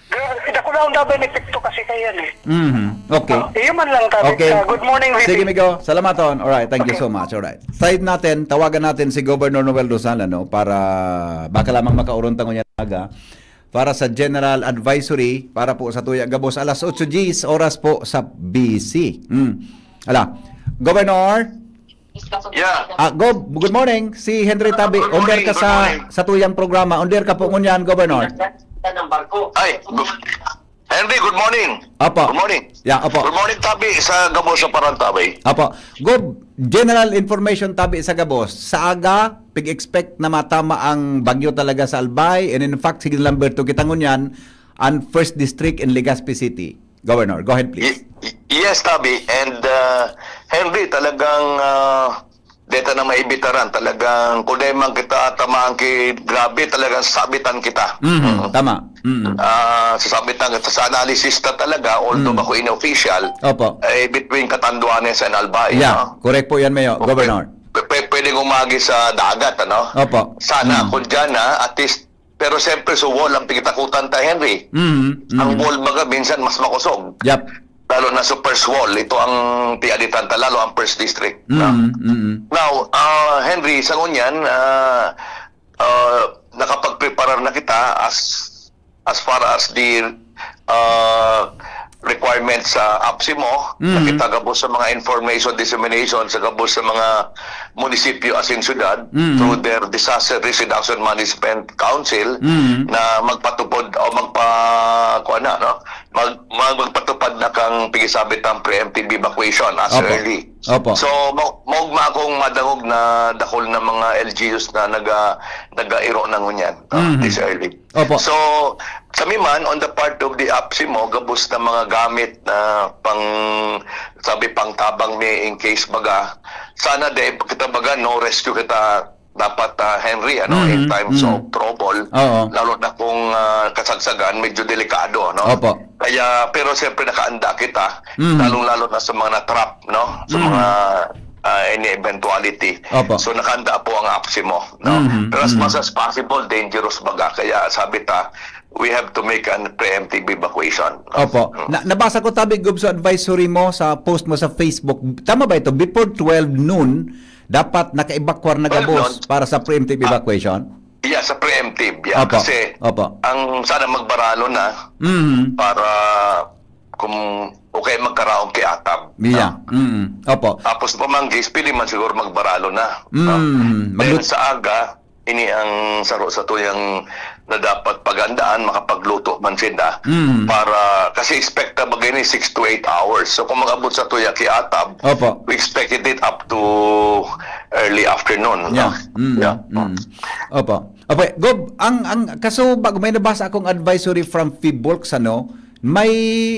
Gra- Dakula ang daban epekto kasi kaya eh. Mhm. Okay. Ah, iyo man lang, Tabi. Okay. Ah, good morning, V P. Sige, amigo. Salamaton. Alright, thank you Okay. so much. Alright. Side natin, tawagan natin si Governor Noel Rosal, ano, para baka lamang makauron ta ngunyan aga para sa General Advisory para po sa tuya gabos alas otso diyes oras po sa B C. Mm. Ala. Governor? Yeah. Ah, Gob, good morning. Si Henry Tabi, Good under morning, ka good sa morning. sa tuyang programa. Under ka po ngunyan, Governor. Ay, gu- Henry, good morning. Apo. Good morning. Yeah, apo. Good morning, Tabi, sa gabos sa Parantabay. Apo. Gob, general information, Tabi, sa gabos. Sa aga, pig-expect na matama ang bagyo talaga sa Albay. And in fact, sige, number two kita ngunyan, ang first district in Legazpi City. Governor, go ahead, please. Y- y- yes, Tabi. And, uh, Henry, talagang, uh, deta na maibitaran. Talagang, kung di man kita tamaan ki grabe, talagang sabitan kita. Mhm, Mm. tama. Mm. Ah, sasabitan kita sa analysis na talaga, although Mm. ako inofficial, Opo. eh, between Catanduanes and Albay, Yeah, no? correct po yan, Mayor, Pwede, Governor. pwede, pwedeng umagi sa dagat, ano? Opo. Sana, Mm. kung dyan na, at least, pero siyempre, sa wall ang pinitakutan ta, Henry. Mm, Ang mm. wall, baga, minsan mas makusog. Yep. Lalo na sa first wall, ito ang piaditan ta, lalo ang first district, no? Mm, mm. Now, ah, Henry, sa ngunyan, ah, ah, nakapagpreparar na kita as as far as the, ah, requirements sa APSEMO, Mm. na kita gabos sa mga information dissemination sa gabos sa mga munisipyo asin syudad Mm. through their Disaster Risk Reduction Management Council Mm. na magpatupad o magpa-, kuwan na, no? Mag-, mag-, magpatupad na kang pigisabit ang preemptive evacuation as Opo. early. Opo. So, ma-, maugma akong madangog na dakul na mga L G Us na naga-, nagairo na ngunyan, no? Mhm. This early. Opo. So, sa mi man, on the part of the APSEMO, gabos na mga gamit na pang, sabi, pang tabang mi in case baga. Sana di kita baga, no rescue kita dapat, ah, Henry, ano, in Mhm, times mhm. of trouble, Oo. lalo na kung, ah, kasagsagan, medyo delikado, no? Opo. Kaya, pero siyempre nakaanda kita, Mhm. lalong-lalo na sa mga na-trap, no? Sa Mhm. mga, ah, any eventuality. Opo. So, nakaanda po ang APSEMO, no? Mhm, Pero as mhm. much as possible, dangerous baga. Kaya sabi ta, we have to make an preemptive evacuation. Opo. Mm. Na, nabasa ko, Tabi Gub, sa advisory mo, sa post mo sa Facebook. Tama ba ito? Before twelve noon, dapat naka-evacuar na Twelve gabos noon. para sa preemptive Ah, evacuation? yeah, sa preemptive, yeah. Opo. Kasi Opo. ang sana magbaralo na Mhm. para kung okay magkaraon kay atab, no? Yeah. Mm. Opo. Tapos pamanggis, pwede man siguro magbaralo na, no? Mm. Then Maglut- sa aga, ini ang saro sa tuyang na dapat pagandaan, makapagluto man sinda. Mm. Para, kasi expect ta bagay ni six to eight hours. So, kung mag-abot sa tuya ki atab, Opo. we expected it up to early afternoon, no? Yeah. Mm, Yeah. mm. Opo. Opo, Gob, ang, ang, kaso bago may nabasa akong advisory from Fibulx, ano, may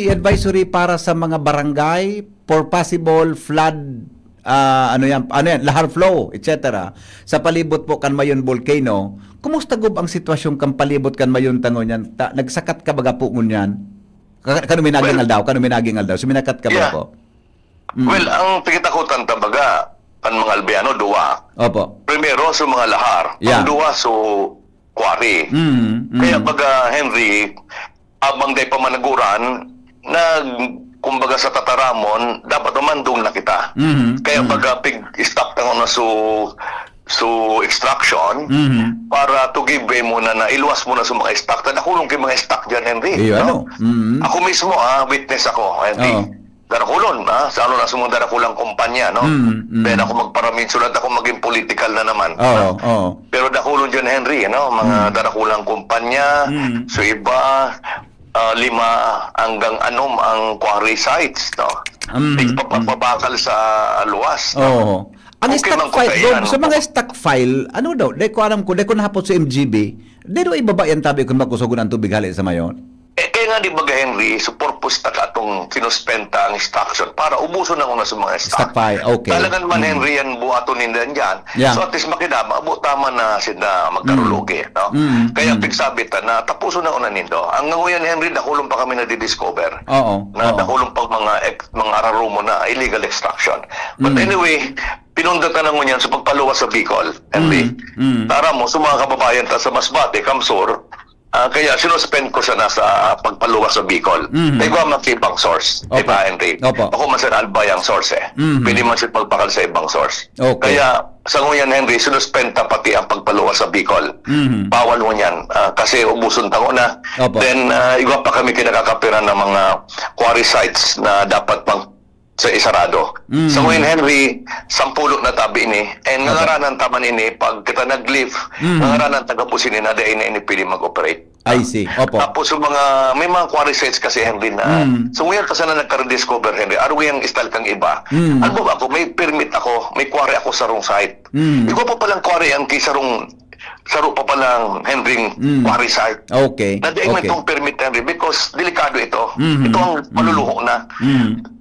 advisory para sa mga barangay for possible flood, ah, ano yan, ano yan, lahar flow, et cetera. Sa palibot po kan Mayon Volcano. Kumusta, Gob, ang sitwasyon kan palibot kan Mayon ta ngunyan? Ta-, nagsakat ka baga po ngunyan? Ka-, kano may naging Well, aldaw? Kano may naging aldaw? Suminakat ka ba yeah. po? Mm. Well, ang pinitakutan ta baga, kan mga Albiano, duwa. Opo. Primero, sa mga lahar. Yeah. Ang duwa, sa quarry. Mm, mm. Kaya baga, Henry, Abang dai pa man nag-uran, nag-, kumbaga sa tataramon, dapat mamandong na kita. Mhm, Kaya mhm. pag, ah, pig-stop na na so, so extraction, Mhm. para to give way muna na iluwas mo na sa mga stock. Ta dakulon kay mga stock dyan, Henry, Iyo, no? ano? Mhm. Ako mismo, ah, witness ako, Henry. Oo. Darakulon, ah, sa ano na sa mga darakulang kumpanya, no? Mm, mm. Then ako magparaminsulat ako maging political na naman, Oo, no? oo. Pero dakulon dyan, Henry, no? Mga Mm. darakulang kumpanya, Mm. so iba, ah, lima hanggang anom ang quarry sites, no? Mm, Tigpapabakal mm. sa luwas, no? Oo. Ang Okay stock man kung file, kaiyan, Gob, sa mga kung stock file, ano daw? Di ko alam kung, di ko nahapot sa M G B. Di daw ibaba yan tabi kung makusogon ang tubig hali sa mayon? Eh, kaya nga, di ba, Henry, so purpose ta ka atong sinuspenta ang extraction para ubuson na una sa mga stock. Stock file, okay. Talagan man, Mm. Henry, yan buhaton ninda yan dyan. Yeah. So, at least makinabang, abo tama na sila magkarulogi, Mm. no? Mm, Kaya mm. pigsabi ta na tapuson na una nindo. Ang ngayon, Henry, dakulon pa kami nadidiscover Oo, na oo. dakulon pang mga ex-, mga ararumo na illegal extraction. But Mm. anyway, pinundatan na ngunyan sa pagpaluwas sa Bicol, Henry. Mm, mm. Tara mo, sa mga kababayan ta sa Masbate, Kamsur, ah, kaya sinuspend ko siya na sa pagpaluwas sa Bicol. Mm. Kaya gawa man sa ibang source, di Opo. ba, Henry? Opo. Ako man sa Albay ang source eh. Mm. Pwede man siya pagpakal sa ibang source. Okay. Kaya sa ngunyan, Henry, sinuspend ta pati ang pagpaluwas sa Bicol. Mm. Bawal ngunyan, ah, kasi ubuson ta na. Opo. Then, ah, igwa pa kami kinakakapiran ng mga quarry sites na dapat pang sa isarado. Mm. Sa ngayon, Henry, sampulo na tabi ini. And Opo. ngangaranan ta man ini, pag kita nag-lift, Mm. ngangaranan ta gabos ini na dai na ini pwede mag-operate. I see. Opo. Tapos yung mga, may mga quarry sites kasi, Henry, na, Mm. so ngayon pa sana nagka-rediscover, Henry, arog yung style kang iba. Mm. Alam mo ba ako, may permit ako, may quarry ako sa wrong site. Mm. Ikaw pa palang quarry ang kay sarong, saro pa palang Henry Mm. quarry site. Okay. Na dai man Okay. itong permit, Henry, because delikado ito. Mm. Ito ang Mm. maluluho na. Mm.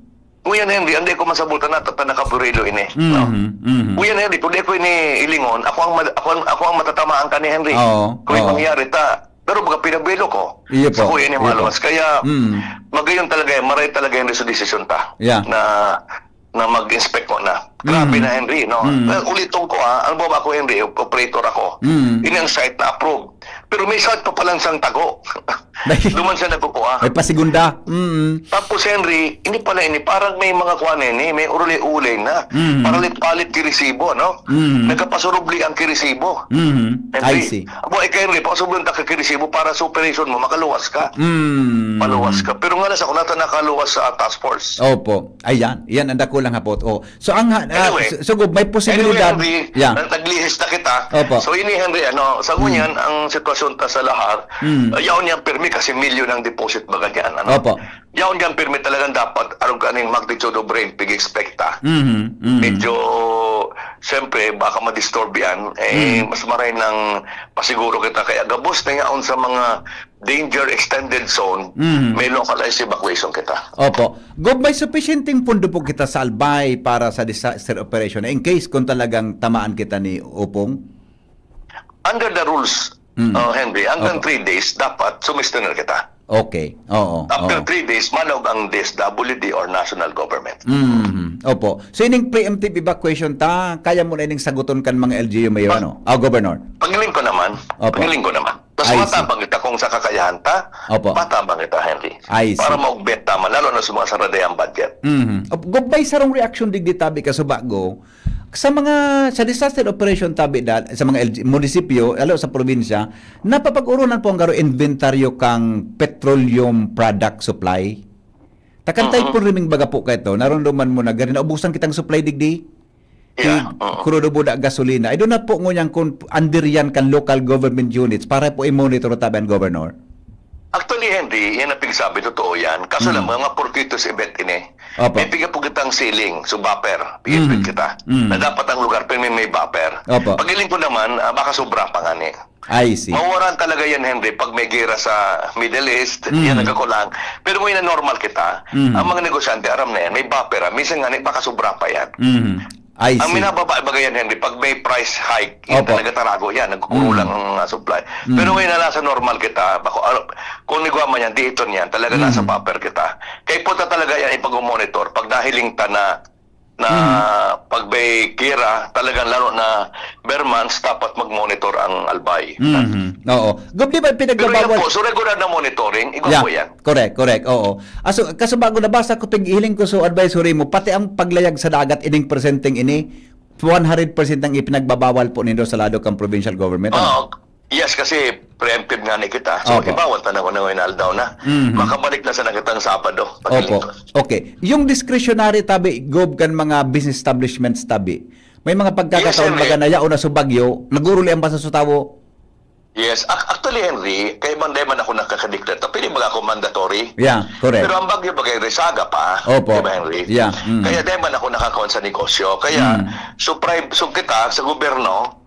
Kuya Henry, anday ko masabutan na, ta-, ta-, nakaburilo ini, no? Mhm, mhm. Kuya Henry, kung di ko ini ilingon, ako ang ma-, ako ang, ako ang matatamaan ka ni Henry. Oo, Kung oo. mangyari ta, pero baga pinabuelo ko Iyo sa po, kuya ni iyo po. Malos. Kaya, Mm. magayon talaga yan, maray talaga yan sa desisyon ta Yeah. na, na mag-inspect ko na. Grabe Mm. na, Henry, no? Mm. Well, uliton ko, ah, ano ba ako, Henry? Operator ako. Mm. Ini ang site na approve. Pero may site pa palang siyang tago. Duman siya nagkukuha. May pasigunda. Mm. Tapos, Henry, hindi pala ini, parang may mga kuha na ini, may uruli-ulay na. Mm. Paralit-palit kiresibo, no? Mm. Nagkapasurubli ang kiresibo. Mm. Henry, I see. Abo, ikaw, Henry, pakasubli ang kiresibo para sa operation mo, makaluwas ka. Mm. Paluwas ka. Pero nga nasa kunata nakaluwas sa task force. Opo. Ayan. Yan ang dakulang hapot. Oh. So, ang ha-, ah, Anyway. so, so, may posibilidad. Anyway, Henry, Yeah. nag-, naglihis na kita. Opo. So, ini, Henry, ano, sa Mm. ngunyan, ang sitwasyon ta sa Lahar, Mm. ah, yaon niyang pirmi kasi milyon ang deposit baga niyan, ano? Opo. Yaon niyang pirmi talagang dapat, arog kaning magnitude of rain, pig-expect ta. Mhm, mhm. Medyo, siyempre, baka ma-disturb yan. Eh, Mm. mas maray nang pasiguro kita. Kaya gabos na yaon sa mga danger extended zone, Mhm. may localized evacuation kita. Opo. Gob, may supisyenteng pondo po kita sa Albay para sa disaster operation in case kung talagang tamaan kita ni Upong? Under the rules, Mm. uh, Henry, hanggang Opo. three days, dapat sumisyonar kita. Okay. Oo, After oo. three days, manaog ang D S W D or national government. Mhm. Opo. So, ining preemptive evacuation ta, kaya mo na ining saguton kan mga L G U mayo, Pa- ano? Ah, Governor. Paghiling ko naman. Opo. Paghiling ko naman. Tas I see. matabang kita kung sa kakayahan ta, Opo. matabang kita, Henry. I see. Para maugmet ta man, lalo na sa mga saradayang budget. Mhm. Op-, Gob, may sarong reaksyon digdi tabi kasubago, sa mga, sa disaster operation tabi da-, sa mga L G, munisipyo, lalo sa probinsya, napapag-urunan po ang garo inventaryo kang petroleum product supply. Takantay Mhm. po riming baga po kaito, narunduman mo na gari, naubusan kitang supply digdi? Yeah, Tig oo. Crudo buda gasolina. I do not po ngunyan kung under yan kan local government units para po i-monitor tabi an governor. Actually, Henry, yan ang pigsabi, totoo yan. Kaso lang, Mm. mga fortuitous event ini. Opo. May piga po kitang ceiling, so buffer, piga Mm. kita. Mm. Na dapat ang lugar, pero may, may buffer. Opo. Pag-iling ko naman, ah, baka sobra pa nga ni. I see. Mawawaran talaga yan, Henry, pag may gera sa Middle East, Mm. yan nagkakulang. Pero ngayon na normal kita, Mm. ang mga negosyante, aram na yan, may buffer, ah. Minsan nga, baka sobra pa yan. Mm. I Ang see. minababa, baga yan, Henry, pag may price hike, yan Opo. talaga tarago yan, nagkukulang Mm. ang, ah, supply. Mm. Pero ngayon na nasa normal kita, bako, ah, kung nigwa man yan, di ito niyan, talaga nasa Mm. buffer kita. Kaya punta talaga yan, ipag-monitor, pag nahiling ta na na Mhm. pag may giyera, talagang lalo na ber months, dapat mag-monitor ang Albay. Mhm. Oo. Gov, di ba Pero yan pinagbabawal po, so regular na monitoring, igwa Yeah, po yan. correct, correct. Oo. Aso, kaso bago nabasa ko, pighiling ko sa advisory mo, pati ang paglayag sa dagat, ining presenteng ini, one hundred percent ang ipinagbabawal po nindo sa lado kan provincial government, ano? Oo. Yes, kasi preemptive nga ni kita. So, Opo. ibawal ta na kung ano yung aldaw na. Mhm. Makabalik na sana kitang Sabado, Opo. paglingkod. Okay. Yung discretionary tabi, Gov, kan mga business establishments tabi, may mga pagkakataon Yes, Henry. baga na yaon na sa bagyo, naguruli ang basa sa tawo. Yes. Ac-, actually, Henry, kaya bang di man ako nakakadeklarta? Pwede ba ako mandatory? Yeah, correct. Pero ang bagyo bagay, resaga pa. Opo. Di ba, Henry? Yeah, mm. Kaya di man ako nakakaon sa negosyo. Kaya, Mm. so, pri-, so kita, sa gobyerno,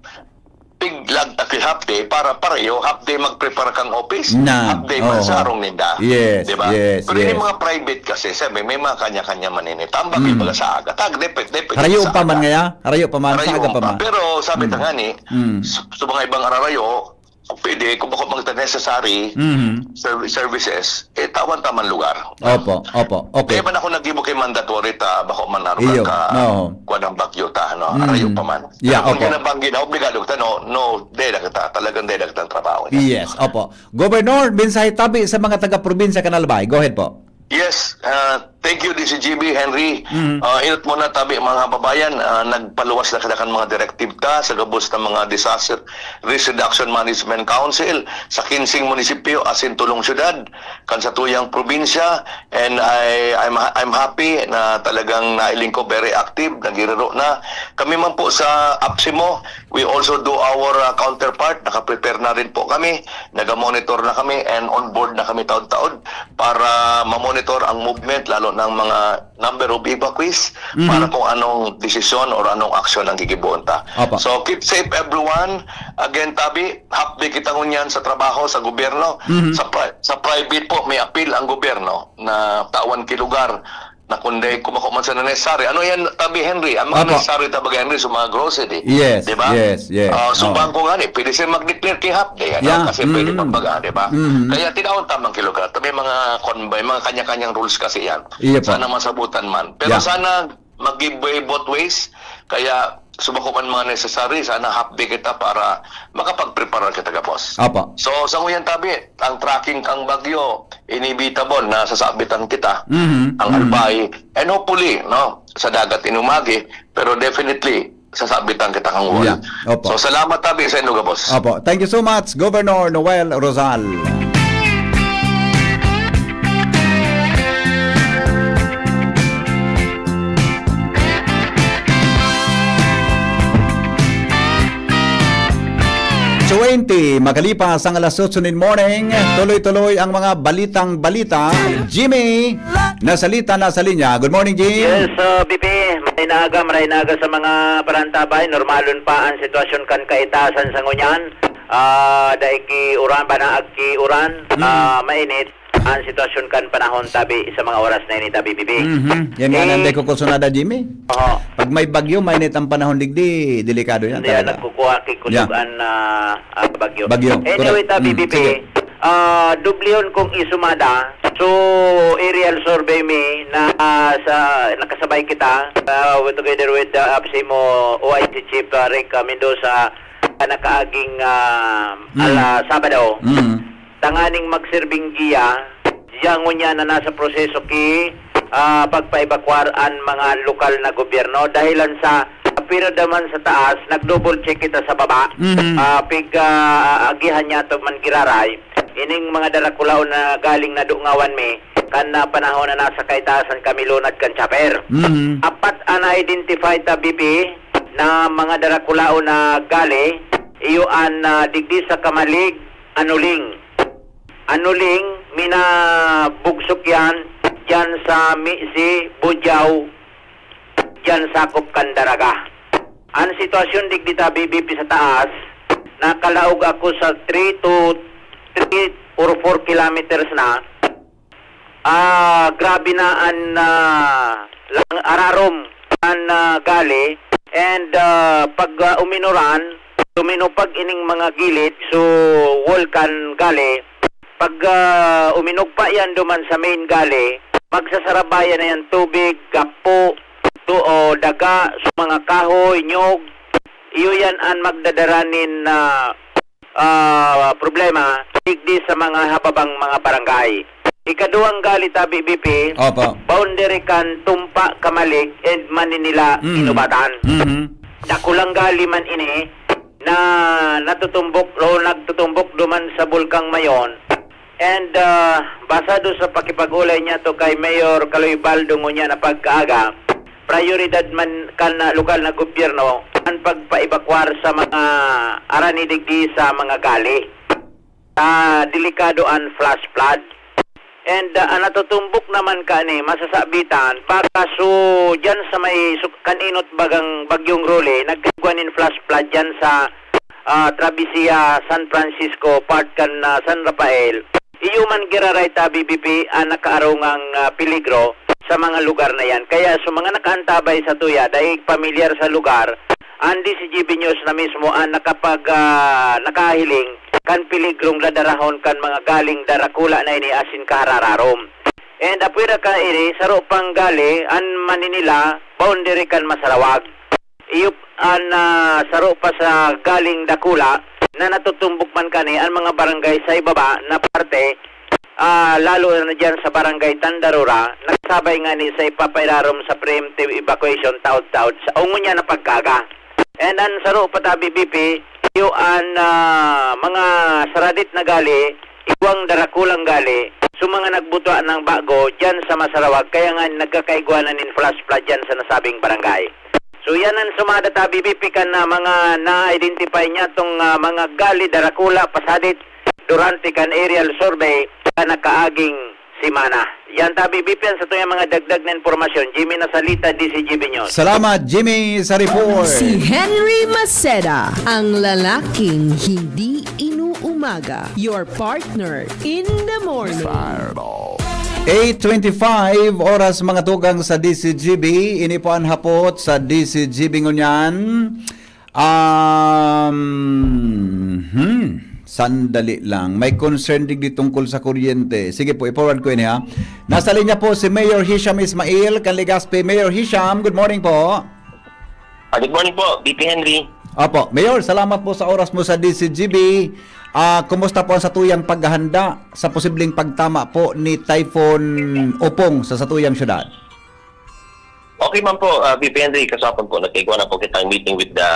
piglag ta ki half day para pareho, half day mag-prepare kang office, Na, half day man oo. sa arong ninda. Yes, Di ba? yes, Pero yung yes. mga private kasi, sabi, may mga kanya-kanya maninita. Ang bagay Mm. baga sa aga. Tag, depende, depende Harayo sa pa man aga. ngaya? Harayo pa man, sa Harayo aga pa pa. man. Pero sabi Mm. ta nga ni, Mm. sa, sa mga ibang ararayo, pwede, kung bako mga necessary Mhm. serv-, services, eh, tawan ta man lugar. Opo, opo. Okay. Kaya man ako naggibo kay mandatory ta, bako man aruga Iyo, ka, oo. kuwan ang bagyo ta, no? Mm. Arayo pa man. Yeah, Pero kung opo. yan ang banggi na, obligado ta, no? No, deda kita. Talagang deda kitang trabaho niya. Yes, opo. Governor, mensahe tabi sa mga taga-probinsya kan Albay. Go ahead po. Yes, ah, thank you, D C G B, Henry. Mhm. Ah, inot mo na tabi, mga kababayan, ah, nagpaluwas na kita kan mga directive ta sa gabos na mga disaster risk reduction management council sa kinsing munisipyo asin tolong syudad kan satuyang probinsya. And I, I'm ha-, I'm happy na talagang nailing ko very active, nagiriro na. Kami man po sa APSEMO, we also do our, ah, counterpart. Nakaprepare na rin po kami, naga-monitor na kami, and on board na kami taod-taod para ma-monitor ang movement, lalo ng mga number of evacuees, Mhm. para kung anong desisyon or anong aksyon ang gigibohon ta. Opo. So, keep safe everyone. Again, tabi, half day kita ngunyan sa trabaho, sa gobyerno. Mhm. Sa pri-, sa private po, may apil ang gobyerno na tawan ki lugar na kundi kung bako man sa necessary. Ano yan, tabi, Henry? Ang mga Opo. necessary, tabi, Henry, sa mga grocery. Yes, Di ba? yes, yes. Ah, so, Oo. bangko nga ni, pwede siya mag-declare ki half day, ano? Yeah. Kasi pwede Mm. magbaga, di ba? Mm. Kaya tinawag tamang ki lugar. Tabi, mga convoy, mga kanya-kanyang rules kasi yan. Iya po. Sana masabutan man. Pero Yeah. sana mag-give way both ways. Kaya, so, bako man mga necessary, sana half day kita para makapag-prepare kita gabos. Opo. So, sa nguyan tabi, ang tracking kang bagyo, inevitable na sasabitan kita, Mhm. ang Mhm. Albay, and hopefully, no, sa dagat inumagi, pero definitely, sasabitan kita kang wall. Yeah. Opo. So, salamat tabi sa inyo gabos. Opo. Thank you so much, Governor Noel Rosal. Twenty, makalipas ang alas otso nin morning, tuloy-tuloy ang mga balitang balita. Jimmy, nasalita na sa linya. Good morning, Jim. Yes, uh, B P, maray na aga, maray na aga sa mga parantabay. Normalon pa ang sitwasyon kan kaitasan sa ngunyan. Ah, dai ki uran, banaag ki uran, Mm. ah, mainit ang sitwasyon kan panahon tabi sa mga oras na ini, tabi, B P. Mhm. Yan nga Eh, nang deko ko sunada, Jimmy. Oo. Pag may bagyo, mainit ang panahon digdi, delikado yan Hindi yan talaga. nagkukuha ki Yeah. kusugan na, ah, bagyo. Bagyo. Anyway, Correct. tabi, Mm. B P, Sige. ah, dublihon kong isumada. So, aerial survey mi na, ah, sa, nakasabay kita, ah, together with the APSEMO O I C Chief, ah, Rick, ah, Mendoza, ah, nakaaging, ah, Mm. ala, Sabado. Mm. Tanganing magsirbing giya, diyan ngunyan na nasa proseso ki, ah, pagpaebakwar an mga lokal na gobyerno dahilan sa pira daman sa taas, nag-double check kita sa baba. Mhm. Ah, pig, ah, agihan niya to man giraray. Ining mga darakulaon na galing na dungawan mi, kan, ah, panahon na nasa kaitasan kami lunad kan chopper. Mhm. Apat an na-identify ta, B P, na mga darakulaon na gali, iyo an, ah, digdi sa Camalig, Anuling. Anuling, minabugsok yan, dyan sa Misi, Budiaw, dyan sakop kan Daraga. Ang sitwasyon digdi ta, B P, sa taas, nakalaog ako sa three to three or four kilometers na. Ah, grabe na an, ah, lang ararom an, ah, gali. And, ah, pag, ah, uminuran, tuminupag ining mga gilid, so, wall kan gali. Pag, ah, uminugpa yan duman sa main gali, magsasarabayan na yan tubig, gapo, o daga, sa mga kahoy, nyog, iyo yan an magdadara nin, ah, ah, problema digdi sa mga hababang mga barangay. Ikaduwang gali tabi, B P, Opo. boundary kan Tumpa, Camalig, and Maninila, Mhm. Inubatan. Mhm. Dakulang gali man ini na natutumbok o nagtutumbok duman sa Bulkang Mayon. And, ah, basado sa pakipag-ulay niya to kay Mayor Kaloy Baldo ngunyan na pagkaaga, prayoridad man kan, ah, lokal na gobyerno an pagpaebakwar sa mga arani digdi sa mga gali. Ah, delikado an flash flood. And, ah, an natutumbok naman kani, masasabitan, baka so, dyan sa may su-, kan inot bagang Bagyong Rolly, nagkaigwa nin flash flood dyan sa, ah, Travesía San Francisco, part kan, ah, San Rafael. Iyo man giraray ta, B B P, ang nakaarungang, ah, peligro sa mga lugar na yan. Kaya sa mga nakaantabay sa tuya, dahil pamilyar sa lugar, ang D C G B News na mismo ang nakapag, ah, nakahiling kan peligrong dadarahon kan mga galing darakula na ini asin kaharararom. And apwera ka ini, saro pang gali, an Maninila, boundary kan Masarawag. Iyo an, ah, saro pa sa galing dakula na natutumbok man kani an mga barangay sa ibaba na parte, ah, lalo na diyan sa Barangay Tandarura, nagsabay ngani sa ipapairarom sa preemptive evacuation taod-taod sa, o ngunyan na pagkaaga. And an saro pa tabi, B P, iyo an, ah, mga saradit na gali, igwang darakulang gali, so mga nagbutwa ng bago diyan sa Masarawag, kaya nga nagkakaigwa na nin flash flood diyan sa nasabing barangay. So yan ang sumada tabi, B P, kan na mga na-identify niya tong, ah, mga gali, darakula, pasadit durante kan aerial survey sa nakaaging semana. Yan tabi, B P, ang sa tuyang mga dagdag na impormasyon. Jimmy Nasalita, D C G B News. Salamat, Jimmy, sa report. Si Henry Maceda, ang lalaking hindi inuumaga. Your partner in the morning. Fireball. Eight twenty-five oras, mga tugang, sa D C G B. Ini po ang hapot sa D C G B ngunyan. Um, hmm, sandali lang. May concern digdi tungkol sa kuryente. Sige po, i-forward ko ini, ha. Nasa linya po si Mayor Hisham Ismail kan Legazpi. Mayor Hisham, good morning po. Ah, good morning po, B P Henry. Opo, Mayor, salamat po sa oras mo sa D C G B. Ah, kumusta po ang satuyang paghahanda sa posibleng pagtama po ni Typhoon Opong sa satuyang syudad? Okay man po, ah, B P Henry, kasapon po, nagkaigwa na po kitang meeting with the,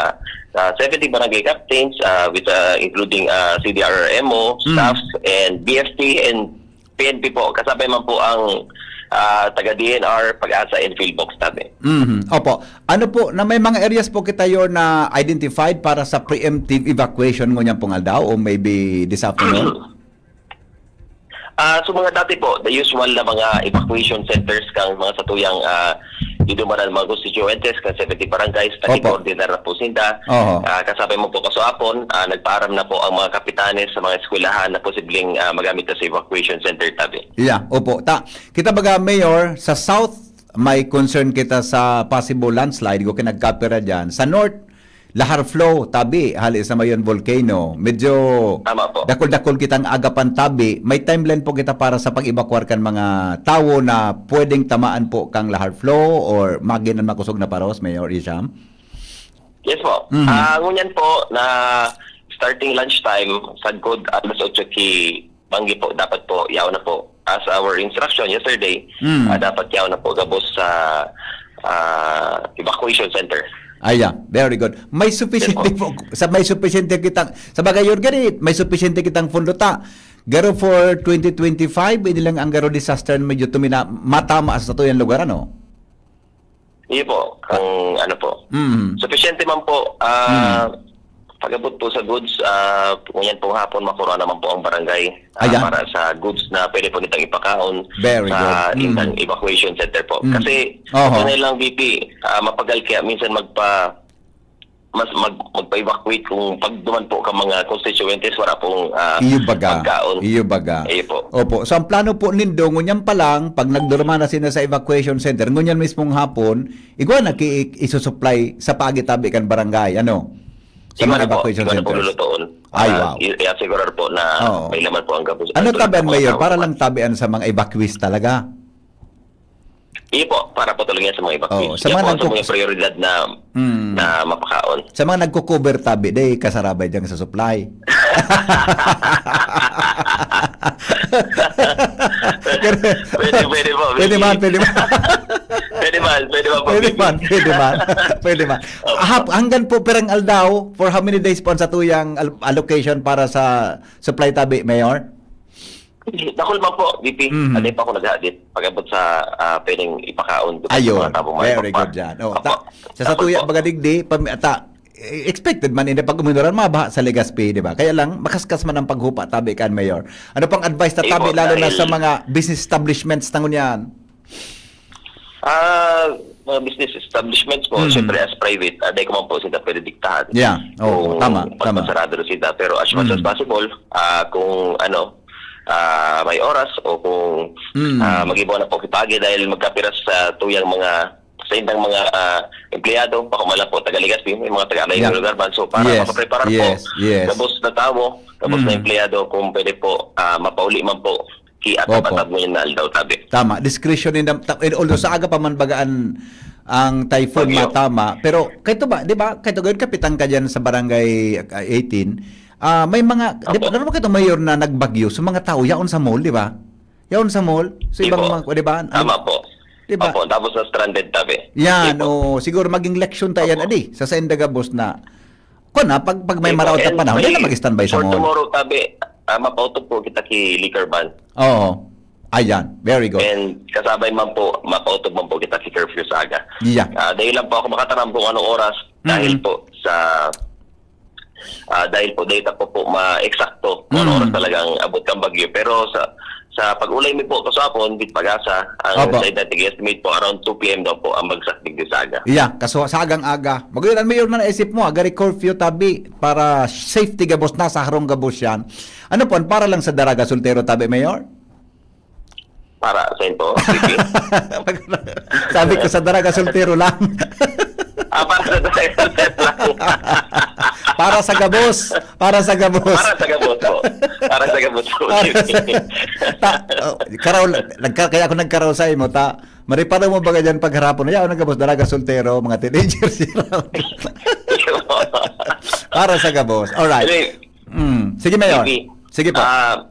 ah, seventy barangay captains, ah, with, ah, including, ah, C D R R M O, Mm. staff, and B F T, and P N P po. Kasabay man po ang, ah, taga D N R, PAGASA, and PhilBox tabi. Mhm. Opo. Ano po, na may mga areas po kita yon na identified para sa preemptive evacuation ngunyan pong aldaw o maybe this afternoon? Ah, so mga dati po, the usual na mga evacuation centers kang mga satuyang, ah, idumanan mga constituentes, kang seventy barangays, Opo. nagki-coordinar na po sinda. Oho. Ah, kasabay mo po kasuapon, ah, nagpaaram na po ang mga kapitanes sa mga eskwelahan na posibleng, ah, magamit na sa evacuation center tabi. Yeah, opo. Ta, kita baga, Mayor, sa South, may concern kita sa possible landslide, kung nagkapira dyan. Sa North, lahar flow, tabi, hali sa Mayon Volcano. Medyo Tama po. dakol-dakol kitang agapan tabi. May timeline po kita para sa pag-evacuar kan mga tawo na pwedeng tamaan po kang lahar flow or maginan makosog na paros, Mayor Hisham? Yes po. Mhm. Ah, ngunyan po na starting lunchtime, sagkod alas otso ki banggi po, dapat po, yaon na po. As our instruction yesterday, Mm. ah, dapat yaon na po gabos sa, ah, evacuation center. Aya, very good. May sufisyente Yes po. po, sa may sufisyente kitang, sa bagay, Yorganit, may sufisyente kitang pondo ta. Garo for twenty twenty-five, ini lang ang garo disaster na medyo tumina-, matama sa satuyang lugar, ano? Iyo po, ang ano po. Mm. Sufisyente man po, ah, Mm. pag-abot po sa goods, ah, ngunyan pong hapon, makuruan naman po ang barangay, ah, Ayan. para sa goods na pwede po nitong ipakaon Very sa good. Mm. indang evacuation center po. Mm. Kasi, Oho. ito na lang, B P, ah, mapagal kaya minsan magpa-, mas mag-, magpa-evacuate kung pag duman po ka mga constituentes, wala pong, ah, Iyo baga. pagkaon. Iyo baga. Iyo po. Opo. So, ang plano po nindo, ngunyan pa lang, pag nagdurman na sila sa evacuation center, ngunyan mismong hapon, igwa na ki-, isusupply sa paagi tabi kan barangay, ano? Sa Igwa mga na po. evacuation Igwa na po centers. lulutoon. Ay, Ah, wow. i-, i-asigurar po na Oo. may laman po ang gabos-, Ano ang tabi, ang Mayor? mga Para tao. lang tabi, ano, sa mga evacuees talaga? Iyo po, para po talaga sa mga evacuees. Oo, sa Yan mga po, sa nagkuk- mga prioridad na, Mm. na mapakaon. Sa mga nagko-cover tabi, day, kasarabay dyan sa supply. Pwede, pwede po, Pwede man, pwede man. Pwede man, pwede man po, Pwede man, pwede man. Pwede man. Opo. Hap-, hanggang po pirang aldaw, for how many days po ang satuyang al-, allocation para sa supply tabi, Mayor? Dakul man po, V P. Mhm. Ano pa ako naghadit? Pag-abot sa, ah, pwedeng ipakaon doon sa Ayun, mga tabong may very pagpa-, good dyan. Oh, opo. ta-, sa Dakul satuya, po. Baga digdi, pam-, ta-, eh, expected man, hindi pag umunuran, mabaha sa Legazpi, di ba? Kaya lang, makaskas man ang paghupa, tabi kan Mayor. Ano pang advice na Ayun tabi, po, lalo na dahil sa mga business establishments na ngunyan? Ah, mga business establishments po, Mhm. siyempre as private, ah, dahil ko man po sila pwede diktahan Yeah. Oo, kung tama, tama. pagpasarado na sila. Pero as much as Mhm. possible, ah, kung ano, ah, may oras o kung, Mhm. ah, mag-iba na po kita agi dahil magkapiras sa tuyang mga, sa indang mga, ah, empleyado, baka man lang po taga Legazpi, may mga taga Yeah. Alayong lugar man. So, para Yes, mapapreparar po, yes, yes. gabos na tawo, gabos na Mhm. empleyado, kung pwede po, ah, mapauli man po, ki Opo. atapat mo yung aldaw, tabi. Tama, discretion in the, ta-, and although sa aga pa man baga an, ang typhoon Bagyo. matama, pero kaito ba, di ba, kaito gayud kapitan ka dyan sa barangay, ah, eighteen, ah, may mga, di ba, Opo. Ano ba kaito, Mayor, na nagbagyo, so mga tao, yaon sa mall, di ba? Yaon sa mall, so Di ibang po. mga, di ba? Tama po. Di ba? Opo, tapos na stranded, tabi. Yan, Di po. o siguro maging leksyon ta yan, Opo. adi, sa sainda gabos na, kun na, pag, pag may Di po, maraot na and panahon, may di na mag-standby sa for mall. tomorrow, tabi, ah, mapautob po kita ki liquor ban. Oo. Ayan, very good. And kasabay man po, mapautob man po kita ki curfew sa aga. Yeah. Ah, dahil lang po ako makatarambong anong oras, dahil Mm. po sa, ah, dahil po, dahil po, po ma-eksakto kung anong Mm. oras talagang abot kang bagyo. Pero sa, sa pag-ulay mi po, kasapon, with pag-asa, ang Opo. side natin, estimate po, around two P M daw po ang bagsak digdi sa aga. Yeah, kaso sa agang aga. Maguyon, ano, Mayor, na naisip mo, agari curfew tabi para safety gabos na, sa harong gabos yan. Ano po, para lang sa Daraga Soltero tabi, Mayor? Para sa ito, V P? Sabi ko, sa Daraga Soltero lang. Ah, para sa Daraga Soltero lang. Para sa gabos. Para sa gabos. Para sa gabos po. Para sa gabos po. Para sa, ta-, oh, karaw, nagka-, kaya ako nagkaraw sa imo, ta, mariparo mo ba ka dyan pagharapon? Yaon na gabos, Daraga Soltero, mga teenagers, yun. Para sa gabos. Alright. Anyway, Mm. Sige, Mayor. V P, Sige po. ah,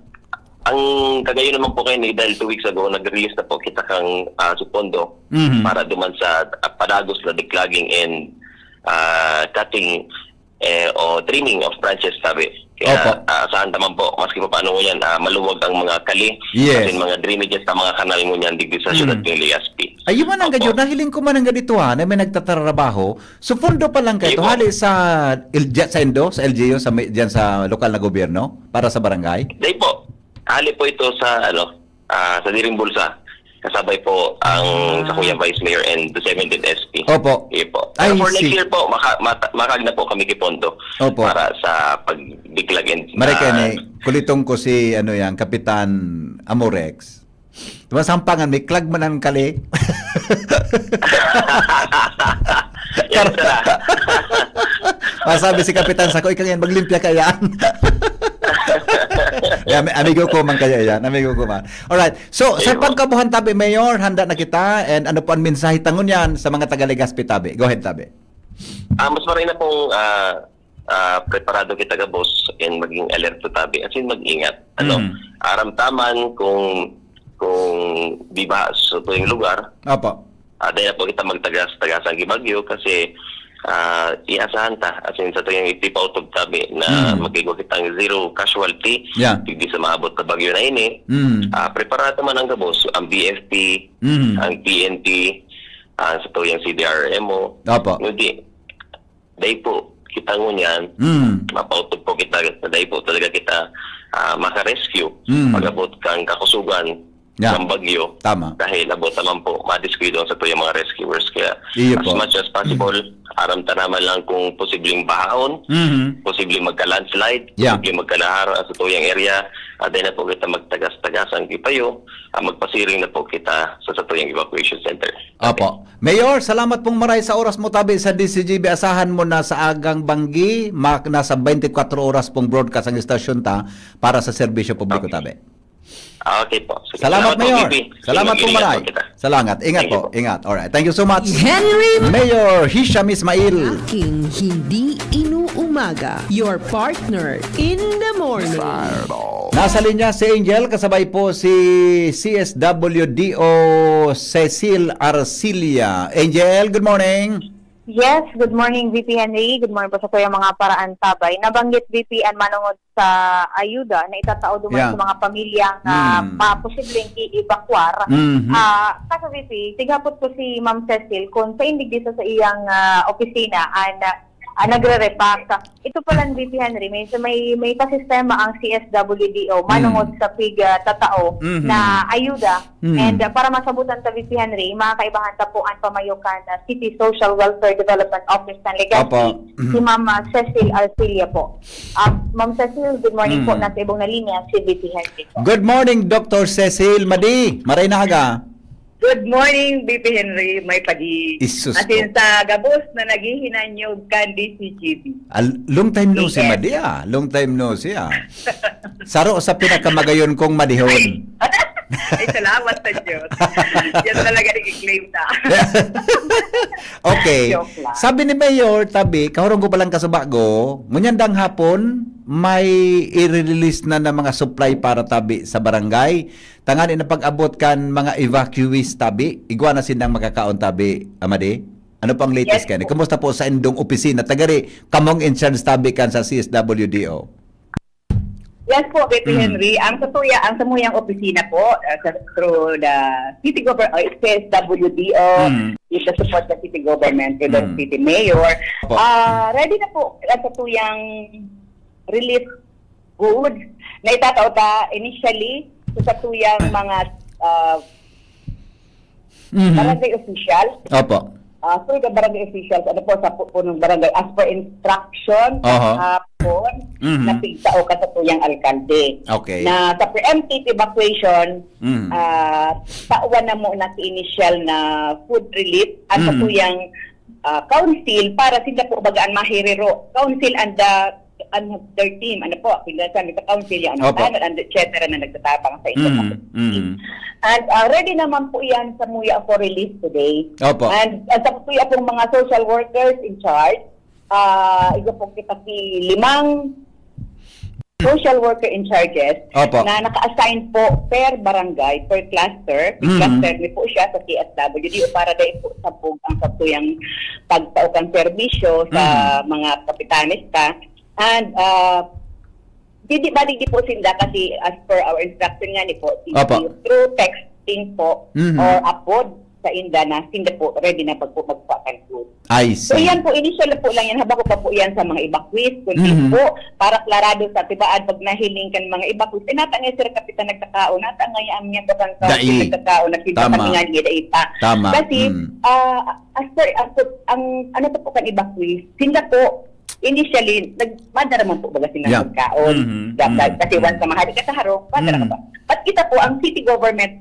ang kagayon naman po kayo ni, dahil two weeks ago, nag-release na po kita kang, ah, supondo Mhm. para duman sa, ah, padagos na declogging and, ah, cutting, eh, o trimming of branches, sabi. Kaya, Opo. ah, saan naman po, maski pa paano ngunyan, ah, maluwag ang mga kali, Yes. asin mga drainages sa mga kanal ngunyan digdi sa siyudad Mm. ng Legazpi. Ayun man ang Opo. gadyo, nahiling ko man ang ganito, ha, na may nagtatrabaho. So, pondo pa lang kayo, Ayun po. hali sa, il-, dyan sa indo, sa L G U, sa may, dyan sa lokal na gobyerno, para sa barangay? Dahil po, hali po ito sa, ano, ah, sa Diring Bulsa. Kasabay po ang Ah. sa Kuya Vice Mayor and the seventeenth S P. Opo. Iyo po. Pero I for next see. year po, maka-, mata-, makag na po kami kipondo Opo. para sa pagdiklag and, Maray kayo ah, ni, kulitong ko si, ano yan, Kapitan Amorex. Diba, sampangan, may clog man ang kali. Yan, sir, ah. Masabi si Kapitan, "Sako, ikaw yan, maglimpya ka yan." Yan, ami-, amigo ko man kaya yan, amigo ko man. Alright. So, sa Ayun. pagkabuhan tabi, Mayor, handa na kita. And ano po ang mensahe tangon yan sa mga taga Legazpi tabi? Go ahead, tabi. Ah, mas maray na pong, ah, ah, preparado kita gabos and maging alerto tabi. As in, mag-ingat. Ano? Mm. Aram taman kung, kung di ba sa tuyong lugar, Opo. ah, dahil po kita magtagas-tagasang gibagyo kasi, ah, iasahan ta. As in, sa tuyong itipa utog tabi na Mm. magigwa kitang zero casualty, Yeah. digdi sa maabot na bagyo na ini. Mm. Ah, preparado man ang gabos, ang B F P, Mm. ang P N P, ah, sa tuyong C D R M O. Opo. Hindi. Dai po, kita ngunyan, Mm. mapautog po kita, dai po talaga kita, ah, maka-rescue Mm. pag-abot kang kakusugan Yeah. ng bagyo. Tama. Dahil abot naman po, madiskuido ang sa tuyang mga rescuers. Kaya Iyo as po. much as possible, Mm. aram ta naman lang kung posibleng bahaon, Mhm. posibleng magka-landslide, Yeah. posibleng magkalaharo sa tuyang area, at dai na po kita magtagas-tagas ang kipayo, ah, magpasiring na po kita sa satuyang evacuation center. Opo. Mayor, salamat pong maray sa oras mo tabi sa D C G B. Asahan mo na sa agang banggi, mak-, nasa twenty-four oras pong broadcast ang istasyon ta para sa serbisyo publiko Okay. tabi. Ah, okay po. Sige. Salamat, Salamat po, Mayor. V P. Salamat Sige, po, ingat Maray. po kita. Salamat. Ingat Thank you po, po. ingat. Alright. Thank you so much. Henry Mayor Hisham Ismail. Aking hindi inuumaga. Your partner in the morning. Nasa linya si Angel, kasabay po si C S W D O Cecil Arcilia. Angel, good morning. Yes, good morning, V P Henry. Good morning po sa kuyang mga paraantabay. Nabanggit, V P, ang manungod sa ayuda na itatao duman Yeah. sa mga pamilyang, ah, Mm. pa-, posibleng i-evacuar. Mhm. Ah, kaso, V P, tighapot ko si Ma'am Cecil kung sa indig dito sa iyang, ah, opisina, ah, na, ah, nagre-repack. Ito pala, V P Henry, may, may, may pasistema ang C S W D O, manungod Mm. sa pig, ah, tatao Mhm. na ayuda. Mm. And, ah, para masabutan ta, V P Henry, makakaibahan ta po ang pamayokan na City Social Welfare Development Office ng Legazpi, Opo. Mhm. si Ma'am, ah, Cecil Arcilia po. Ah, Ma'am Cecil, good morning po. Mm. Nasa ibong na linya, si V P Henry po. Good morning, Doctor Cecil. Madi, maray na aga. Good morning, V P Henry, may padi. Isus As in, po. sa gabos na naghihinanyog kan D C G B. Al-, long time no see, Yes. Madi, ah. Long time no see, ah. Saro sa pinakamagayon kong madihon. Ay, salamat sa Diyos. Yan talaga nag-claim na. Okay. Joke lang. Sabi ni Mayor, tabi, kahurong ko palang kasubago, ngunyan dang hapon, may i-release na ng mga supply para tabi sa barangay. Tangani na pag-abot kan mga evacuees tabi, igwa na sindang makakaon tabi, Amadi? Ano pang latest Yes kani? po. Kumusta po sa indong opisina? Tagari, kamong in charge tabi kan sa C S W D O. Yes po, Betty Mm. Henry. Ang sa tuya, ang samuyang opisina po, uh, sa, through the city government, uh, C S W D O, Mm. with the support of city government, with the Mm. city mayor. Po. Ah, ready na po ang sa tuyang relief goods na itatao ta initially sa, sa tuyang mga, ah, Mhm. barangay official. Opo. Ah, through the barangay officials, ano po, sa pu-, punong barangay, as per instruction, Aha. kahapon, Mhm. na pigtao ka sa tuyang alkalde. Okay. Na sa preemptive evacuation, Mhm. ah, tawan na mo na si initial na food relief, ang sa Mhm. tuyang, ah, council, para sila po bagaan mahiriro. Council and the, and their team, ano po, pinagsasabi sa council, yung ano, Opo. panel, and et cetera na nagtatabang sa inyo. Mhm. Mhm. And, ah, ready naman po yan sa muya for release today. Opo. And, ah, sa muya pong mga social workers in charge, ah, iba po kita si limang social worker in charges Opo. na naka-assign po per barangay, per cluster. May Mhm. cluster ni po siya sa C S W D O para dahil po sa pug-, ang pagtuyang pagtao kan serbisyo sa Mhm. mga kapitanes ta. And, ah, di, di, bali di po sinda kasi as per our instruction nga ni po, si Opo. through texting po Mhm. or upload sa inda na sinda po ready na pag po magpakan po. I So, see. yan po, initial na po lang yan. Habang ko pa po yan sa mga evacuees, kundi Mhm. po, para klarado sa tibaan, pag nahiling kan mga evacuees, eh, natangay, Sir Kapitan, nagkakao, natangay ang mga barangay Dai. nagkakao, nagsinta Tama. kami nga niya, dai pa. Tama. Kasi, Mm. ah, as per, as per, ang, ano to po kan evacuees, sila po, initially, nag-, madara man po baga sila Yeah. magkaon. Mhm. Dapat, Mhm. kasi Mhm. once na mahali ka sa harong, madara ka Mhm. pa. But kita po, ang city government,